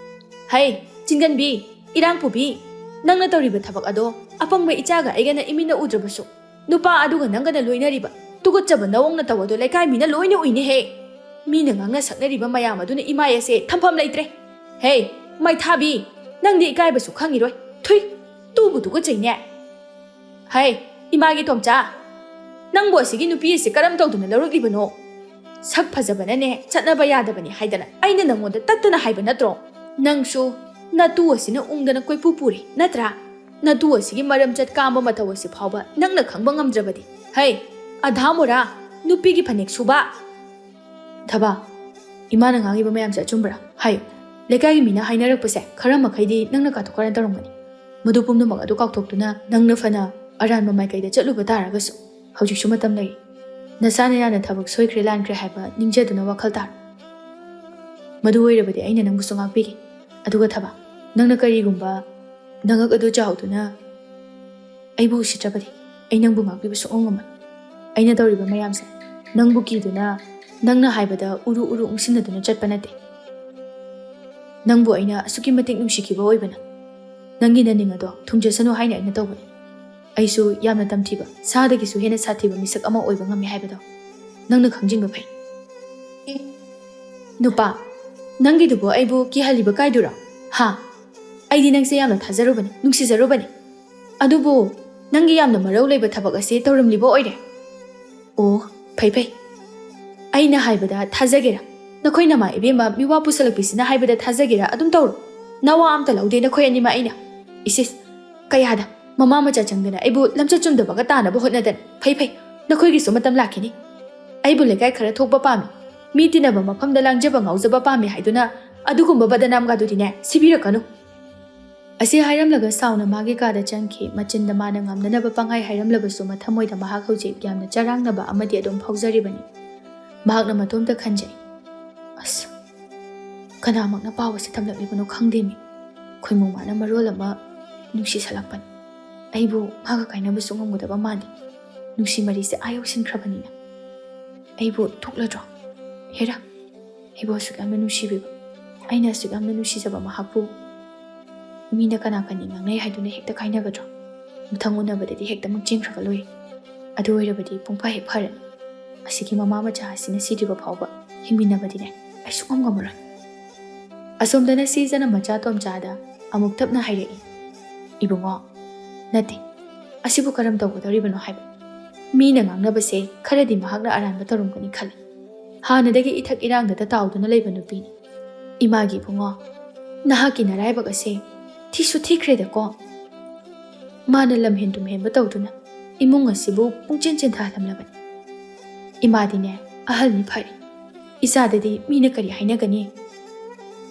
ꯍꯩ, ꯆꯤꯡꯒꯟꯕꯤ, "ꯏꯔꯥꯡ ꯄꯨꯕꯤ, ꯅꯪꯅ ꯇꯧꯔꯤꯕ ꯊꯕꯛ ꯑꯗꯣ ꯑꯄꯪꯕ ꯏꯆꯥꯒ ꯑꯩꯒꯅ ꯏꯃꯤꯠꯅ ꯎꯗ꯭ꯔꯕꯁꯨ, ꯅꯨꯄꯥ ꯑꯗꯨꯒ ꯅꯪꯒꯅ ꯂꯣꯏꯅꯔꯤꯕ ꯇꯨꯀꯠꯆꯕ ꯅꯋꯣꯡ ꯅꯇꯧ ꯑꯗꯣ ꯂꯩꯀꯥꯏ ꯃꯤꯅ ꯂꯣꯏꯅ ꯎꯏꯅꯦꯍꯦ꯫ ꯃꯤꯅ ꯉꯥꯡꯅ ꯁꯛꯅꯔꯤꯕ ꯃꯌꯥꯝ ꯑꯗꯨꯅ ꯏꯃꯥꯏ ꯑꯁꯦ ꯊꯝꯐꯝ ꯂꯩꯇ꯭ꯔꯦ꯫ ꯍꯦ, ꯃꯩꯊꯥꯕꯤ, ꯅꯪꯗꯤ ꯏꯀꯥꯏꯕꯁꯨ ꯈꯪꯉꯤꯔꯣꯏ꯫ ꯊꯨꯏ, ꯇꯨꯕꯨ ꯇꯨꯀꯠꯆꯩꯅꯦ꯫ ꯍꯩ, ꯏꯃꯥꯒꯤ ꯇꯣꯝꯆꯥ, ꯅꯪꯕꯨ ꯑꯁꯤꯒꯤ ꯅꯨꯄꯤ ꯑꯁꯤ ꯀꯔꯝ ꯇꯧꯗꯅ ꯂꯧꯔꯛꯂꯤꯕꯅꯣ? ꯁꯛ ꯐꯖꯕꯅꯅꯦ ꯆꯠꯅꯕ ꯌꯥꯗꯕꯅꯤ ꯍꯥꯏꯗꯅ ꯑꯩꯅ ꯅꯪꯉꯣꯟꯗ ꯇꯠꯇꯅ ꯍꯥꯏꯕ ꯅꯠꯇ꯭ꯔꯣ? ꯅꯪꯁꯨ ꯅꯇꯨ ꯑꯁꯤꯅ ꯎꯪꯗꯅ ꯀꯣꯏꯄꯨ ꯄꯨꯔꯦ ꯅꯠꯇ꯭ꯔꯥ? ꯅꯇꯨ ꯑꯁꯤꯒꯤ ꯃꯔꯝꯆꯠ ꯀꯥꯝꯕ ꯃꯇꯧ ꯑꯁꯤ ꯐꯥꯎꯕ ꯅꯪꯅ ꯈꯪꯕ ꯉꯝꯗ꯭ꯔꯕꯗꯤ, ꯍꯩ, ꯑꯙꯥ ꯃꯣꯔꯥ, ꯅꯨꯄꯤꯒꯤ ꯐꯅꯦꯛ ꯁꯨꯕ꯫ ꯊꯕ, ꯏꯃꯥꯅ ꯉꯥꯡꯉꯤꯕ ꯃꯌꯥꯝꯁꯦ ꯑꯆꯨꯝꯕꯔꯥ? ꯍꯥꯏꯌꯨ꯫ ꯂꯩꯀꯥꯏꯒꯤ ꯃꯤꯅ ꯍꯥꯏꯅꯔꯛꯄꯁꯦ ꯈꯔ ꯃꯈꯩꯗꯤ ꯅꯪꯅ ꯀꯥꯊꯣꯛ ꯀꯥꯔꯟ ꯇꯧꯔꯝꯒꯅꯤ꯫ ꯃꯗꯨ ꯄꯨꯝꯅꯃꯛ ꯑꯗꯨ ꯀꯥꯎꯊꯣꯛꯇꯨꯅ ꯅꯪꯅ ꯐꯅ ꯑꯔꯥꯟꯕ ꯃꯥꯏꯀꯩꯗ ꯆꯠꯂꯨꯕ ꯇꯥꯔꯒꯁꯨ, ꯍꯧꯖꯤꯛꯁꯨ ꯃꯇꯝ ꯂꯩꯔꯤ꯫ ꯅꯁꯥꯅ ꯌꯥꯅ ꯊꯕꯛ ꯁꯣꯏꯈ꯭ꯔꯦ ꯂꯥꯟꯈ꯭ꯔꯦ ꯍꯥꯏꯕ ꯅꯤꯡꯖꯗꯨꯅ ꯋꯥꯈꯜ ꯇꯥꯔꯣ꯫ ꯃꯗꯨ ꯑꯣꯏꯔꯕꯗꯤ ꯑꯩꯅ ꯅꯪꯕꯨꯁꯨ ꯉꯥꯛꯄꯤꯒꯦ꯫ ꯑꯗꯨꯒ ꯊꯕ, ꯅꯪꯅ ꯀꯔꯤꯒꯨꯝꯕ ꯅꯉꯛ ꯑꯗꯨ ꯆꯥꯎꯗꯨꯅ ꯑꯩꯕꯨ ꯎꯁꯤꯠꯇ꯭ꯔꯕꯗꯤ ꯑꯩ ꯅꯪꯕꯨ ꯉꯥꯛꯄꯤꯕ ꯁꯨꯡꯉꯝ ꯉꯝꯃꯣꯏ꯫ ꯑꯩꯅ ꯇꯧꯔꯤꯕ ꯃꯌꯥꯝꯁꯦ ꯅꯪꯕꯨ ꯀꯤꯗꯨꯅ, ꯅꯪꯅ ꯍꯥꯏꯕꯗ ꯎꯔꯨ ꯎꯔꯨ ꯎꯪꯁꯤꯟꯅꯗꯨꯅ ꯆꯠꯄ ꯅꯠꯇꯦ꯫ ꯅꯪꯕꯨ ꯑꯩꯅ ꯑꯁꯨꯛꯀꯤ ꯃꯇꯤꯛ ꯅꯨꯡꯁꯤꯈꯤꯕ ꯑꯣꯏꯕꯅ ꯅꯪꯒꯤ ꯅꯅꯤꯡ ꯑꯗꯣ ꯊꯨꯡꯖꯁꯅꯨ ꯍꯥꯏꯅ ꯑꯩꯅ ꯇꯧꯕꯅꯤ꯫ ꯑꯩꯁꯨ ꯌꯥꯝꯅ ꯇꯝꯊꯤꯕ, ꯁꯥꯗꯒꯤꯁꯨ ꯍꯦꯟꯅ ꯁꯥꯊꯤꯕ ꯃꯤꯁꯛ ꯑꯃ ꯑꯣꯏꯕ ꯉꯝꯃꯤ ꯍꯥꯏꯕꯗꯣ ꯅꯪꯅ ꯈꯪꯖꯤꯟꯕ ꯐꯩ꯫ ꯑꯦ, ꯅꯨꯄꯥ, ꯅꯪꯒꯤꯗꯨꯕꯨ ꯑꯩꯕꯨ ꯀꯤꯍꯜꯂꯤꯕ ꯀꯥꯏꯗꯨꯔꯣ? ꯍꯥ? ꯑꯩꯗꯤ ꯅꯪꯁꯦ ꯌꯥꯝꯅ ꯊꯥꯖꯔꯨꯕꯅꯤ, ꯅꯨꯡꯁꯤꯖꯔꯨꯕꯅꯤ꯫ ꯑꯗꯨꯕꯨ ꯅꯪꯒꯤ ꯌꯥꯝꯅ ꯃꯔꯧ ꯂꯩꯕ ꯊꯕꯛ ꯑꯁꯤ ꯇꯧꯔꯝꯂꯤꯕ ꯑꯣꯏꯔꯦ꯫ ꯑꯣ, ꯐꯩ ꯐꯩ꯫ ꯑꯩꯅ ꯍꯥꯏꯕꯗ ꯊꯥꯖꯒꯦꯔꯥ? ꯅꯈꯣꯏ ꯅꯃꯥ ꯏꯕꯦꯝꯃ ꯃꯤꯋꯥ ꯄꯨꯁꯜꯂꯛꯄꯤꯁꯤꯅ ꯍꯥꯏꯕꯗ ꯊꯥꯖꯒꯦꯔꯥ? ꯑꯗꯨꯝ ꯇꯧꯔꯣ꯫ ꯅꯋꯥ ꯑꯝꯇ ꯂꯧꯗꯦ ꯅꯈꯣꯏ ꯑꯅꯤꯃꯛ ꯑꯩꯅ꯫ ꯏꯁꯤꯁ, ꯀꯌꯥꯗ ꯃꯃꯥ ꯃꯆꯥ ꯆꯪꯗꯅ ꯑꯩꯕꯨ ꯂꯝꯆꯠ ꯆꯨꯝꯗꯕꯒ ꯇꯥꯅꯕ ꯍꯣꯠꯅꯗꯅ꯫ ꯐꯩ ꯐꯩ, ꯅꯈꯣꯏꯒꯤꯁꯨ ꯃꯇꯝ ꯂꯥꯛꯈꯤꯅꯤ꯫ ꯑꯩꯕꯨ ꯂꯩꯀꯥꯏ ꯈꯔ ꯊꯣꯛꯄ ꯄꯥꯝꯃꯤ, ꯃꯤ ꯇꯤꯟꯅꯕ ꯃꯐꯝꯗ ꯂꯥꯡꯖꯕ ꯉꯥꯎꯖꯕ ꯄꯥꯝꯃꯤ ꯍꯥꯏꯗꯨꯅ ꯑꯗꯨꯒꯨꯝꯕ ꯕꯗꯅꯥꯝꯒꯗꯨꯗꯤꯅꯦ ꯁꯤꯕꯤꯔꯛꯀꯅꯨ꯫ ꯑꯁꯤ ꯍꯥꯏꯔꯝꯂꯒ ꯁꯥꯎꯅ ꯃꯥꯒꯤ ꯀꯥꯗ ꯆꯪꯈꯤ꯫ ꯃꯆꯤꯟꯗ ꯃꯥꯅ ꯉꯝꯅꯅꯕ ꯄꯪꯍꯥꯏ ꯍꯥꯏꯔꯝꯂꯕꯁꯨ ꯃꯊꯃꯣꯏꯗ ꯃꯍꯥꯛ ꯍꯧꯖꯤꯛ ꯌꯥꯝꯅ ꯆꯔꯥꯡꯅꯕ ꯑꯃꯗꯤ ꯑꯗꯨꯝ ꯐꯥꯎꯖꯔꯤꯕꯅꯤ꯫ ꯃꯍꯥꯛꯅ ꯃꯇꯣꯝꯇ ꯈꯟꯖꯩ, "ꯑꯁ, ꯀꯅꯥꯃꯛꯅ ꯄꯥꯎ ꯑꯁꯤ ꯇꯝꯂꯛꯂꯤꯕꯅꯣ ꯈꯪꯗꯦꯃꯤ꯫ ꯈꯣꯏꯃꯨ ꯃꯥꯅ ꯃꯔꯣꯜ ꯑꯃ ꯅꯨꯡꯁꯤꯁꯜꯂꯛꯄꯅꯤ꯫ ꯑꯩꯕꯨ ꯃꯥꯒ ꯀꯥꯏꯅꯕꯁꯨ ꯉꯝꯒꯗꯕ ꯃꯥꯟꯗꯦ꯫ ꯅꯨꯡꯁꯤ ꯃꯔꯤꯁꯦ ꯑꯥ ꯌꯧꯁꯤꯟꯈ꯭ꯔꯕꯅꯤꯅ꯫ ꯑꯩꯕꯨ ꯊꯣꯛꯂꯗ꯭ꯔꯣ? ꯍꯦꯔꯥ, ꯑꯩꯕꯨ ꯑꯁꯨꯛ ꯌꯥꯝꯅ ꯅꯨꯡꯁꯤꯕꯤꯕ, ꯑꯩꯅ ꯑꯁꯨꯛ ꯌꯥꯝꯅ ꯅꯨꯡꯁꯤꯖꯕ ꯃꯍꯥꯛꯄꯨ ꯃꯤꯅ ꯀꯅꯥ ꯀꯅꯤ ꯉꯥꯡꯅꯩ ꯍꯥꯏꯗꯨꯅ ꯍꯦꯛꯇ ꯀꯥꯏꯅꯒꯗ꯭ꯔꯣ? ꯃꯊꯪ ꯎꯅꯕꯗꯗꯤ ꯍꯦꯛꯇ ꯃꯨꯛ ꯆꯦꯟꯈ꯭ꯔꯒ ꯂꯣꯏꯔꯦ꯫ ꯑꯗꯨ ꯑꯣꯏꯔꯕꯗꯤ ꯄꯨꯡꯐ ꯍꯦꯛ ꯐꯔꯅꯤ꯫ ꯑꯁꯤꯒꯤ ꯃꯃꯥ ꯃꯆꯥ ꯑꯁꯤꯅ ꯁꯤꯗ꯭ꯔꯤꯕ ꯐꯥꯎꯕ ꯍꯤꯡꯃꯤꯟꯅꯕꯗꯤꯅꯦ ꯑꯩ ꯁꯨꯛꯉꯝ ꯉꯝꯃꯔꯣꯏ꯫ ꯑꯁꯣꯝꯗꯅ ꯁꯤꯖꯅ ꯃꯆꯥ ꯇꯣꯝꯆꯥꯗ ꯑꯃꯨꯛ ꯇꯞꯅ ꯍꯥꯏꯔꯛꯏ, "ꯏꯕꯨꯡꯉꯣ, ꯅꯠꯇꯦ, ꯑꯁꯤꯕꯨ ꯀꯔꯝ ꯇꯧꯒꯗꯧꯔꯤꯕꯅꯣ ꯍꯥꯏꯕ? ꯃꯤꯅ ꯉꯥꯡꯅꯕꯁꯦ ꯈꯔꯗꯤ ꯃꯍꯥꯛꯅ ꯑꯔꯥꯟꯕ ꯇꯧꯔꯝꯒꯅꯤ ꯈꯜꯂꯤ꯫ ꯍꯥꯟꯅꯗꯒꯤ ꯏꯊꯛ ꯏꯔꯥꯡꯗꯇ ꯇꯥꯎꯗꯨꯅ ꯂꯩꯕ ꯅꯨꯄꯤꯅꯤ꯫ ꯏꯃꯥꯒꯤ ꯏꯕꯨꯡꯉꯣ, ꯅꯍꯥꯛꯀꯤ ꯅꯔꯥꯏꯕꯛ ꯑꯁꯦ ꯊꯤꯁꯨ ꯊꯤꯈ꯭ꯔꯦꯗꯀꯣ꯫ ꯃꯥꯅ ꯂꯝꯍꯦꯟ ꯇꯨꯝꯍꯦꯟꯕ ꯇꯧꯗꯨꯅ ꯏꯃꯨꯡ ꯑꯁꯤꯕꯨ ꯄꯨꯡꯆꯦꯟ ꯆꯦꯟꯊꯍꯜꯂꯝꯂꯕꯅꯤ꯫ ꯏꯃꯥꯗꯤꯅꯦ ꯑꯍꯜꯅꯤ ꯐꯔꯤ꯫ ꯏꯆꯥꯗꯗꯤ ꯃꯤꯅ ꯀꯔꯤ ꯍꯥꯏꯅꯒꯅꯤ?"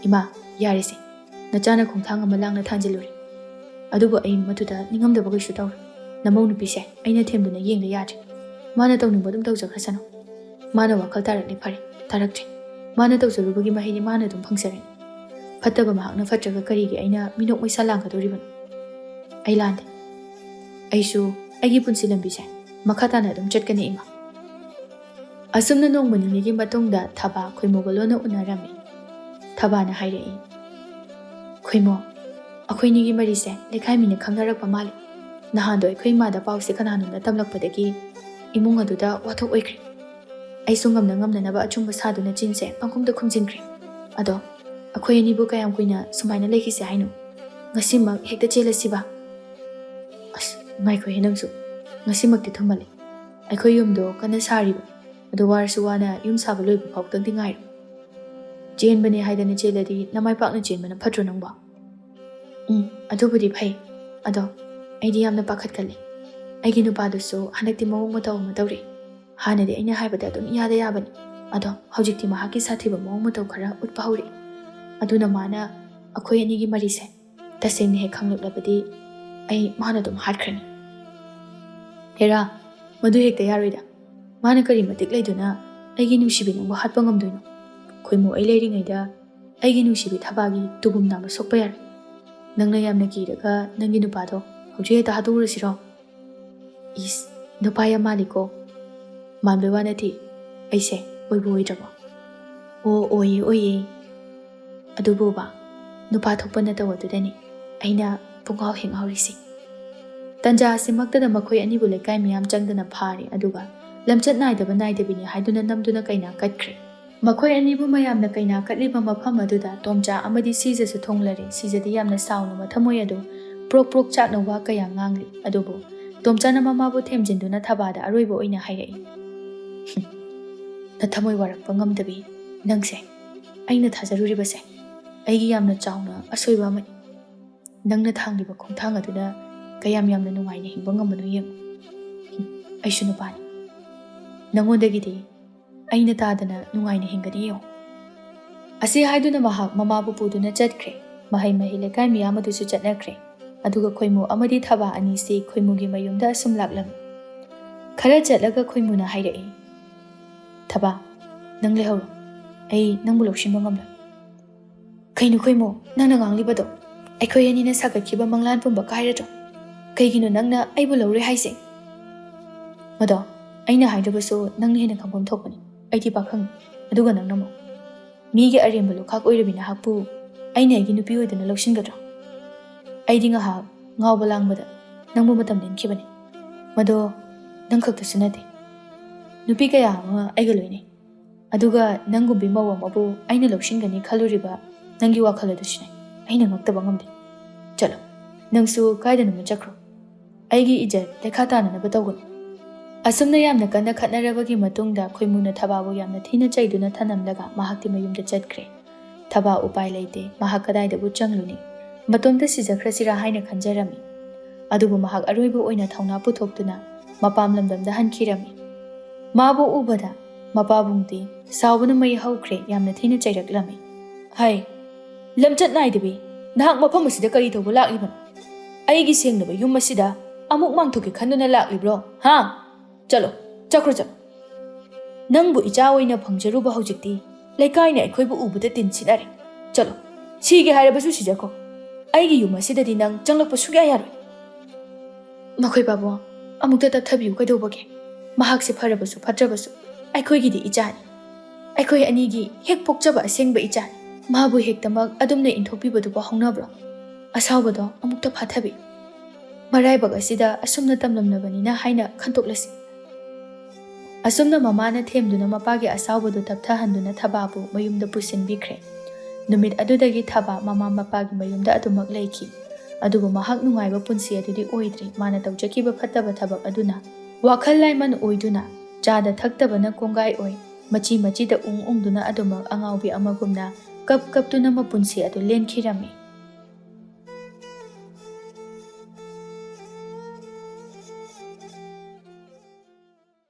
"ꯏꯃꯥ, ꯌꯥꯔꯦꯁꯦ꯫ ꯅꯆꯥꯅ ꯈꯣꯡꯊꯥꯡ ꯑꯃ ꯂꯥꯡꯅ ꯊꯥꯡꯖꯤꯜꯂꯨꯔꯦ꯫ ꯑꯗꯨꯕꯨ ꯑꯩ ꯃꯗꯨꯗ ꯅꯤꯡꯉꯝꯗꯕ ꯀꯩꯁꯨ ꯇꯧꯔꯣꯏ꯫ ꯅꯃꯧ ꯅꯨꯄꯤꯁꯦ ꯑꯩꯅ ꯊꯦꯝꯗꯨꯅ ꯌꯦꯡꯗ ꯌꯥꯗ꯭ꯔꯦ꯫ ꯃꯥꯅ ꯇꯧꯅꯤꯡꯕ ꯑꯗꯨꯝ ꯇꯧꯖꯈ꯭ꯔꯁꯅꯨ꯫ ꯃꯥꯅ ꯋꯥꯈꯜ ꯇꯥꯔꯛꯂꯦ ꯐꯔꯦ, ꯇꯥꯔꯛꯇ꯭ꯔꯦ꯫ ꯃꯥꯅ ꯇꯧꯖꯔꯨꯕꯒꯤ ꯃꯍꯩꯗꯤ ꯃꯥꯅ ꯑꯗꯨꯝ ꯐꯪꯖꯔꯅꯤ꯫ ꯐꯠꯇꯕ ꯃꯍꯥꯛꯅ ꯐꯠꯇ꯭ꯔꯒ ꯀꯔꯤꯒꯤ ꯑꯩꯅ ꯃꯤꯅꯣꯛ ꯃꯩꯁꯥ ꯂꯥꯡꯒꯗꯧꯔꯤꯕꯅꯣ? ꯑꯩ ꯂꯥꯟꯗꯦ꯫ ꯑꯩꯁꯨ ꯑꯩꯒꯤ ꯄꯨꯟꯁꯤ ꯂꯝꯕꯤꯁꯦ ꯃꯈꯥ ꯇꯥꯅ ꯑꯗꯨꯝ ꯆꯠꯀꯅꯤ, ꯏꯃꯥ꯫" ꯑꯁꯨꯝꯅ ꯅꯣꯡꯃ ꯅꯤꯅꯤꯒꯤ ꯃꯇꯨꯡꯗ ꯊꯕꯥ ꯈꯣꯏꯃꯨꯒ ꯂꯣꯟꯅ ꯎꯅꯔꯝꯃꯤ꯫ ꯊꯕꯥꯅ ꯍꯥꯏꯔꯛꯏ, "ꯈꯣꯏꯃꯣ, ꯑꯩꯈꯣꯏꯅꯤꯒꯤ ꯃꯔꯤꯁꯦ ꯂꯩꯀꯥꯏ ꯃꯤꯅ ꯈꯪꯅꯔꯛꯄ ꯃꯥꯜꯂꯤ꯫ ꯅꯍꯥꯟꯗꯣ ꯑꯩꯈꯣꯏ ꯏꯃꯥꯗ ꯄꯥꯎꯁꯦ ꯀꯅꯥꯅꯣꯝꯅ ꯇꯝꯂꯛꯄꯗꯒꯤ ꯏꯃꯨꯡ ꯑꯗꯨꯗ ꯋꯥꯊꯣꯛ ꯑꯣꯏꯈ꯭ꯔꯦ꯫ ꯑꯩꯁꯨ ꯉꯝꯅ ꯉꯝꯅꯅꯕ ꯑꯆꯨꯝꯕ ꯁꯥꯗꯨꯅ ꯆꯤꯟꯁꯦ ꯄꯪꯈꯨꯝꯗ ꯈꯨꯝꯖꯤꯟꯈ꯭ꯔꯦ꯫ ꯑꯗꯣ ꯑꯩꯈꯣꯏ ꯑꯅꯤꯕꯨ ꯀꯌꯥꯝ ꯀꯨꯏꯅ ꯁꯨꯃꯥꯏꯅ ꯂꯩꯈꯤꯁꯦ ꯍꯥꯏꯅꯣ? ꯉꯁꯤꯃꯛ ꯍꯦꯛꯇ ꯆꯦꯜꯂꯁꯤꯕ?" "ꯑꯁ, ꯉꯥꯏꯈꯣꯍꯦ ꯅꯪꯁꯨ꯫ ꯉꯁꯤꯃꯛꯇꯤ ꯊꯨꯝꯃꯜꯂꯦ꯫ ꯑꯩꯈꯣꯏ ꯌꯨꯝꯗꯣ ꯀꯟꯅ ꯁꯥꯔꯤꯕ꯫ ꯑꯗꯨ ꯋꯥꯔꯁꯨ ꯋꯥꯅ ꯌꯨꯝ ꯁꯥꯕ ꯂꯣꯏꯕ ꯐꯥꯎꯗꯪꯗꯤ ꯉꯥꯏꯔꯣ꯫ ꯆꯦꯟꯕꯅꯦ ꯍꯥꯏꯗꯅ ꯆꯦꯜꯂꯗꯤ ꯅꯃꯥꯏ ꯄꯥꯛꯅ ꯆꯦꯟꯕꯅ ꯐꯠꯇ꯭ꯔꯣ ꯅꯪꯕꯣ?" "ꯎꯝ, ꯑꯗꯨꯕꯨꯗꯤ ꯐꯩ꯫ ꯑꯗꯣ ꯑꯩꯗꯤ ꯌꯥꯝꯅ ꯄꯥꯈꯠꯀꯜꯂꯤ꯫ ꯑꯩꯒꯤ ꯅꯨꯄꯥꯗꯨꯁꯨ ꯍꯟꯗꯛꯇꯤ ꯃꯑꯣꯡ ꯃꯇꯧ ꯑꯃ ꯇꯧꯔꯤ꯫ ꯍꯥꯟꯅꯗꯤ ꯑꯩꯅ ꯍꯥꯏꯕꯗ ꯑꯗꯨꯝ ꯏꯌꯥꯗ ꯌꯥꯕꯅꯤ꯫ ꯑꯗꯣ ꯍꯧꯖꯤꯛꯇꯤ ꯃꯍꯥꯛꯀꯤ ꯁꯥꯊꯤꯕ ꯃꯑꯣꯡ ꯃꯇꯧ ꯈꯔ ꯎꯠꯄ ꯍꯧꯔꯛꯏ꯫ ꯑꯗꯨꯅ ꯃꯥꯅ ꯑꯩꯈꯣꯏ ꯑꯅꯤꯒꯤ ꯃꯔꯤꯁꯦ ꯇꯁꯦꯡꯅ ꯍꯦꯛ ꯈꯪꯂꯛꯂꯕꯗꯤ ꯑꯩ ꯃꯥꯅ ꯑꯗꯨꯝ ꯍꯥꯠꯈ꯭ꯔꯅꯤ꯫" "ꯍꯦꯔꯥ, ꯃꯗꯨ ꯍꯦꯛꯇ ꯌꯥꯔꯣꯏꯗ꯫ ꯃꯥꯅ ꯀꯔꯤ ꯃꯇꯤꯛ ꯂꯩꯗꯨꯅ ꯑꯩꯒꯤ ꯅꯨꯡꯁꯤꯕꯤ ꯅꯪꯕꯨ ꯍꯥꯠꯄ ꯉꯝꯗꯣꯏꯅꯣ? ꯈꯣꯏꯃꯨ ꯑꯩ ꯂꯩꯔꯤꯉꯩꯗ ꯑꯩꯒꯤ ꯅꯨꯡꯁꯤꯕꯤ ꯊꯕꯥꯒꯤ ꯇꯨꯒꯨꯝ ꯅꯥꯕ ꯁꯣꯛꯄ ꯌꯥꯔꯣꯏ꯫ ꯅꯪꯅ ꯌꯥꯝꯅ ꯀꯤꯔꯒ ꯅꯪꯒꯤ ꯅꯨꯄꯥꯗꯣ ꯍꯧꯖꯤꯛ ꯍꯦꯛꯇ ꯍꯥꯠꯇꯣꯛꯎꯔꯁꯤꯔꯣ?" "ꯏꯁ, ꯅꯨꯄꯥ ꯌꯥꯝ ꯃꯥꯜꯂꯤꯀꯣ꯫ ꯃꯥꯟꯕꯩ ꯋꯥ ꯅꯠꯇꯦ, ꯑꯩꯁꯦ ꯑꯣꯏꯕꯨ ꯑꯣꯏꯗ꯭ꯔꯕꯣ?" "ꯑꯣ, ꯑꯣꯏꯌꯦ, ꯑꯣꯏꯌꯦ꯫ ꯑꯗꯨꯕꯨꯕ, ꯅꯨꯄꯥ ꯊꯣꯛꯄ ꯅꯇꯧ ꯑꯗꯨꯗꯅꯤ ꯑꯩꯅ ꯄꯨꯡꯉꯥꯎ ꯍꯦꯛ ꯉꯥꯎꯔꯤꯁꯤ꯫ ꯇꯟꯖꯥ ꯑꯁꯤꯃꯛꯇꯗ ꯃꯈꯣꯏ ꯑꯅꯤꯕꯨ ꯂꯩꯀꯥꯏ ꯃꯤꯌꯥꯝ ꯆꯪꯗꯅ ꯐꯥꯔꯦ, ꯑꯗꯨꯒ ꯂꯝꯆꯠ ꯅꯥꯏꯗꯕ ꯅꯥꯏꯗꯕꯤꯅꯤ ꯍꯥꯏꯗꯨꯅ ꯅꯝꯗꯨꯅ ꯀꯩꯅꯥ ꯀꯠꯈ꯭ꯔꯦ꯫ ꯃꯈꯣꯏ ꯑꯅꯤꯕꯨ ꯃꯌꯥꯝꯅ ꯀꯩꯅꯥ ꯀꯠꯂꯤꯕ ꯃꯐꯝ ꯑꯗꯨꯗ ꯇꯣꯝꯆꯥ ꯑꯃꯗꯤ ꯁꯤꯖꯁꯨ ꯊꯨꯡꯂꯔꯦ꯫ ꯁꯤꯖꯗꯤ ꯌꯥꯝꯅ ꯁꯥꯎꯅ ꯃꯊꯃꯣꯏ ꯑꯗꯨ ꯄ꯭ꯔꯣꯛ ꯄ꯭ꯔꯣꯛ ꯆꯥꯛꯅ ꯋꯥ ꯀꯌꯥ ꯉꯥꯡꯂꯤ꯫ ꯑꯗꯨꯕꯨ ꯇꯣꯝꯆꯥꯅ ꯃꯃꯥꯕꯨ ꯊꯦꯝꯖꯤꯟꯗꯨꯅ ꯊꯕꯥꯗ ꯑꯔꯣꯏꯕ ꯑꯣꯏꯅ ꯍꯥꯏꯔꯛꯏ, "ꯍꯨꯝ, ꯅꯊꯃꯣꯏ ꯋꯥꯔꯛꯄ ꯉꯝꯗꯕꯤ ꯅꯪꯁꯦ꯫ ꯑꯩꯅ ꯊꯥꯖꯔꯨꯔꯤꯕꯁꯦ ꯑꯩꯒꯤ ꯌꯥꯝꯅ ꯆꯥꯎꯅ ꯑꯁꯣꯏꯕ ꯑꯃꯅꯤ꯫ ꯅꯪꯅ ꯊꯥꯡꯂꯤꯕ ꯈꯣꯡꯊꯥꯡ ꯑꯗꯨꯅ ꯀꯌꯥꯝ ꯌꯥꯝꯅ ꯅꯨꯡꯉꯥꯏꯅ ꯍꯤꯡꯕ ꯉꯝꯕꯅꯣ ꯌꯦꯡꯉꯨ꯫ ꯍꯨꯝ, ꯑꯩꯁꯨ ꯅꯨꯄꯥꯅꯤ꯫ ꯅꯉꯣꯟꯗꯒꯤꯗꯤ ꯑꯩꯅ ꯇꯥꯗꯅ ꯅꯨꯡꯉꯥꯏꯅ ꯍꯤꯡꯒꯅꯤ ꯌꯦꯡꯉꯨ"꯫ ꯑꯁꯤ ꯍꯥꯏꯗꯨꯅ ꯃꯍꯥꯛ ꯃꯃꯥꯕꯨ ꯄꯨꯗꯨꯅ ꯆꯠꯈ꯭ꯔꯦ꯫ ꯃꯍꯩ ꯃꯍꯩ ꯂꯩꯀꯥꯏ ꯃꯤꯌꯥꯝ ꯑꯗꯨꯁꯨ ꯆꯠꯅꯈ꯭ꯔꯦ꯫ ꯑꯗꯨꯒ ꯈꯣꯏꯃꯨ ꯑꯃꯗꯤ ꯊꯕꯥ ꯑꯅꯤꯁꯤ ꯈꯣꯏꯃꯨꯒꯤ ꯃꯌꯨꯝꯗ ꯑꯁꯨꯝ ꯂꯥꯛꯂꯝꯃꯤ꯫ ꯈꯔ ꯆꯠꯂꯒ ꯈꯣꯏꯃꯨꯅ ꯍꯥꯏꯔꯛꯏ, "ꯊꯕꯥ, ꯅꯪ ꯂꯩꯍꯧꯔꯣ꯫ ꯑꯩ ꯅꯪꯕꯨ ꯂꯧꯁꯤꯟꯕ ꯉꯝꯂꯣꯏ"꯫ "ꯀꯩꯅꯣ ꯈꯣꯏꯃꯨ, ꯅꯪꯅ ꯉꯥꯡꯂꯤꯕꯗꯣ? ꯑꯩꯈꯣꯏ ꯑꯅꯤꯅ ꯁꯥꯒꯠꯈꯤꯕ ꯃꯪꯂꯥꯟ ꯄꯨꯝꯕ ꯀꯥꯏꯔꯗ꯭ꯔꯣ? ꯀꯩꯒꯤꯅꯣ ꯅꯪꯅ ꯑꯩꯕꯨ ꯂꯧꯔꯣꯏ ꯍꯥꯏꯁꯦ?" "ꯃꯗꯣ ꯑꯩꯅ ꯍꯥꯏꯗ꯭ꯔꯕꯁꯨ ꯅꯪꯅ ꯍꯦꯟꯅ ꯈꯪꯐꯝ ꯊꯣꯛꯄꯅꯤ꯫ ꯑꯩꯗꯤ ꯄꯥꯈꯪꯅꯤ, ꯑꯗꯨꯒ ꯅꯪꯅ ꯑꯃꯨꯛ ꯃꯤꯒꯤ ꯑꯔꯦꯝꯕ ꯂꯨꯈꯥꯛ ꯑꯣꯏꯔꯕꯤ ꯅꯍꯥꯛꯄꯨ ꯑꯩꯅ ꯑꯩꯒꯤ ꯅꯨꯄꯤ ꯑꯣꯏꯗꯨꯅ ꯂꯧꯁꯤꯟꯒꯗ꯭ꯔꯣ? ꯑꯩꯗꯤ ꯉꯥꯏꯍꯥꯛ ꯉꯥꯎꯕ ꯂꯥꯡꯕꯗ ꯅꯪꯕꯨ ꯃꯇꯝ ꯂꯦꯟꯈꯤꯕꯅꯤ꯫ ꯃꯗꯣ ꯅꯪ ꯈꯛꯇꯁꯨ ꯅꯠꯇꯦ, ꯅꯨꯄꯤ ꯀꯌꯥ ꯑꯃ ꯑꯩꯒ ꯂꯣꯏꯅꯩ꯫ ꯑꯗꯨꯒ ꯅꯪꯒꯨꯝꯕꯤ ꯃꯧ ꯑꯃꯕꯨ ꯑꯩꯅ ꯂꯧꯁꯤꯟꯒꯅꯤ ꯈꯜꯂꯨꯔꯤꯕ ꯅꯪꯒꯤ ꯋꯥꯈꯜ ꯑꯗꯨꯁꯨꯅꯦ ꯑꯩꯅ ꯉꯛꯇꯕ ꯉꯝꯗꯦ꯫ ꯆꯠꯂꯣ, ꯅꯪꯁꯨ ꯀꯥꯏꯗꯅꯣꯃ ꯆꯠꯈ꯭ꯔꯣ꯫ ꯑꯩꯒꯤ ꯏꯖꯠ ꯂꯩꯈꯥ ꯇꯥꯅꯅꯕ ꯇꯧꯒꯅꯨ"꯫ ꯑꯁꯨꯝꯅ ꯌꯥꯝꯅ ꯀꯟꯅ ꯈꯠꯅꯔꯕꯒꯤ ꯃꯇꯨꯡꯗ ꯈꯣꯏꯃꯨꯅ ꯊꯕꯥꯕꯨ ꯌꯥꯝꯅ ꯊꯤꯅ ꯆꯩꯗꯨꯅ ꯊꯅꯝꯂꯒ ꯃꯍꯥꯛꯇꯤ ꯃꯌꯨꯝꯗ ꯆꯠꯈ꯭ꯔꯦ꯫ ꯊꯕꯥ ꯎꯄꯥꯏ ꯂꯩꯇꯦ, ꯃꯍꯥꯛ ꯀꯗꯥꯏꯗꯕꯨ ꯆꯪꯂꯨꯅꯤ? ꯃꯇꯣꯝꯇ ꯁꯤꯖꯈ꯭ꯔꯁꯤꯔꯥ ꯍꯥꯏꯅ ꯈꯟꯖꯔꯝꯃꯤ꯫ ꯑꯗꯨꯕꯨ ꯃꯍꯥꯛ ꯑꯔꯣꯏꯕ ꯑꯣꯏꯅ ꯊꯧꯅꯥ ꯄꯨꯊꯣꯛꯇꯨꯅ ꯃꯄꯥꯝ ꯂꯝꯗꯝꯗ ꯍꯟꯈꯤꯔꯝꯃꯤ꯫ ꯃꯥꯕꯨ ꯎꯕꯗ ꯃꯄꯥꯕꯨꯡꯗꯤ ꯁꯥꯎꯕꯅ ꯃꯩ ꯍꯧꯈ꯭ꯔꯦ, ꯌꯥꯝꯅ ꯊꯤꯅ ꯆꯩꯔꯛꯂꯝꯃꯤ꯫ "ꯍꯩ, ꯂꯝꯆꯠ ꯅꯥꯏꯗꯕꯤ, ꯅꯍꯥꯛ ꯃꯐꯝ ꯑꯁꯤꯗ ꯀꯔꯤ ꯇꯧꯕ ꯂꯥꯛꯂꯤꯕꯅꯣ? ꯑꯩꯒꯤ ꯁꯦꯡꯂꯕ ꯌꯨꯝ ꯑꯁꯤꯗ ꯑꯃꯨꯛ ꯃꯥꯡꯊꯣꯛꯀꯦ ꯈꯟꯗꯨꯅ ꯂꯥꯛꯂꯤꯕ꯭ꯔꯣ? ꯍꯥ? ꯆꯠꯂꯣ, ꯆꯠꯈ꯭ꯔꯣ, ꯆꯠꯂꯣ꯫ ꯅꯪꯕꯨ ꯏꯆꯥ ꯑꯣꯏꯅ ꯐꯪꯖꯔꯨꯕ ꯍꯧꯖꯤꯛꯇꯤ ꯂꯩꯀꯥꯏꯅ ꯑꯩꯈꯣꯏꯕꯨ ꯎꯕꯗ ꯇꯤꯟ ꯁꯤꯠꯅꯔꯦ꯫ ꯆꯠꯂꯣ, ꯁꯤꯒꯦ ꯍꯥꯏꯔꯕꯁꯨ ꯁꯤꯖꯈꯣ꯫ ꯑꯩꯒꯤ ꯌꯨꯝ ꯑꯁꯤꯗꯗꯤ ꯅꯪ ꯆꯪꯂꯛꯄ ꯁꯨꯡꯌꯥ ꯌꯥꯔꯣꯏ"꯫ "ꯃꯈꯣꯏ ꯄꯥꯕꯨꯡ, ꯑꯃꯨꯛꯇ ꯇꯞꯊꯕꯤꯌꯨ, ꯀꯩꯗꯧꯕꯒꯦ? ꯃꯍꯥꯛꯁꯦ ꯐꯔꯕꯁꯨ ꯐꯠꯇ꯭ꯔꯕꯁꯨ ꯑꯩꯈꯣꯏꯒꯤꯗꯤ ꯏꯆꯥꯅꯤ꯫ ꯑꯩꯈꯣꯏ ꯑꯅꯤꯒꯤ ꯍꯦꯛ ꯄꯣꯛꯆꯕ ꯑꯁꯦꯡꯕ ꯏꯆꯥꯅꯤ꯫ ꯃꯥꯕꯨ ꯍꯦꯛꯇꯃꯛ ꯑꯗꯨꯝꯅ ꯏꯟꯊꯣꯛꯄꯤꯕꯗꯨꯕꯨ ꯍꯧꯅꯕ꯭ꯔꯣ? ꯑꯁꯥꯎꯕꯗꯣ ꯑꯃꯨꯛꯇ ꯐꯥꯊꯕꯤ꯫ ꯃꯔꯥꯏꯕꯛ ꯑꯁꯤꯗ ꯑꯁꯨꯝꯅ ꯇꯝꯂꯝꯂꯕꯅꯤꯅ ꯍꯥꯏꯅ ꯈꯟꯇꯣꯛꯂꯁꯤ꯫ ꯑꯁꯨꯝꯅ ꯃꯃꯥꯅ ꯊꯦꯝꯗꯨꯅ ꯃꯄꯥꯒꯤ ꯑꯁꯥꯎꯕꯗꯨ ꯇꯞꯊꯍꯟꯗꯨꯅ ꯊꯕꯥꯕꯨ ꯃꯌꯨꯝꯗ ꯄꯨꯁꯤꯟꯕꯤꯈ꯭ꯔꯦ꯫ ꯅꯨꯃꯤꯠ ꯑꯗꯨꯗꯒꯤ ꯊꯕꯥ ꯃꯃꯥ ꯃꯄꯥꯒꯤ ꯃꯌꯨꯝꯗ ꯑꯗꯨꯃꯛ ꯂꯩꯈꯤ꯫ ꯑꯗꯨꯕꯨ ꯃꯍꯥꯛ ꯅꯨꯡꯉꯥꯏꯕ ꯄꯨꯟꯁꯤ ꯑꯗꯨꯗꯤ ꯑꯣꯏꯗ꯭ꯔꯤ꯫ ꯃꯥꯅ ꯇꯧꯖꯈꯤꯕ ꯐꯠꯇꯕ ꯊꯕꯛ ꯑꯗꯨꯅ ꯋꯥꯈꯜ ꯂꯥꯏꯃꯟ ꯑꯣꯏꯗꯨꯅ, ꯆꯥꯗ ꯊꯛꯇꯕꯅ ꯀꯣꯡꯒꯥꯏ ꯑꯣꯏ, ꯃꯆꯤ ꯃꯆꯤꯗ ꯎꯪ ꯎꯪꯗꯨꯅ ꯑꯗꯨꯃꯛ ꯑꯉꯥꯎꯕꯤ ꯑꯃꯒꯨꯝꯅ ꯀꯞ ꯀꯞꯇꯨꯅ ꯃꯄꯨꯟꯁꯤ ꯑꯗꯨ ꯂꯦꯟꯈꯤꯔꯝꯃꯤ꯫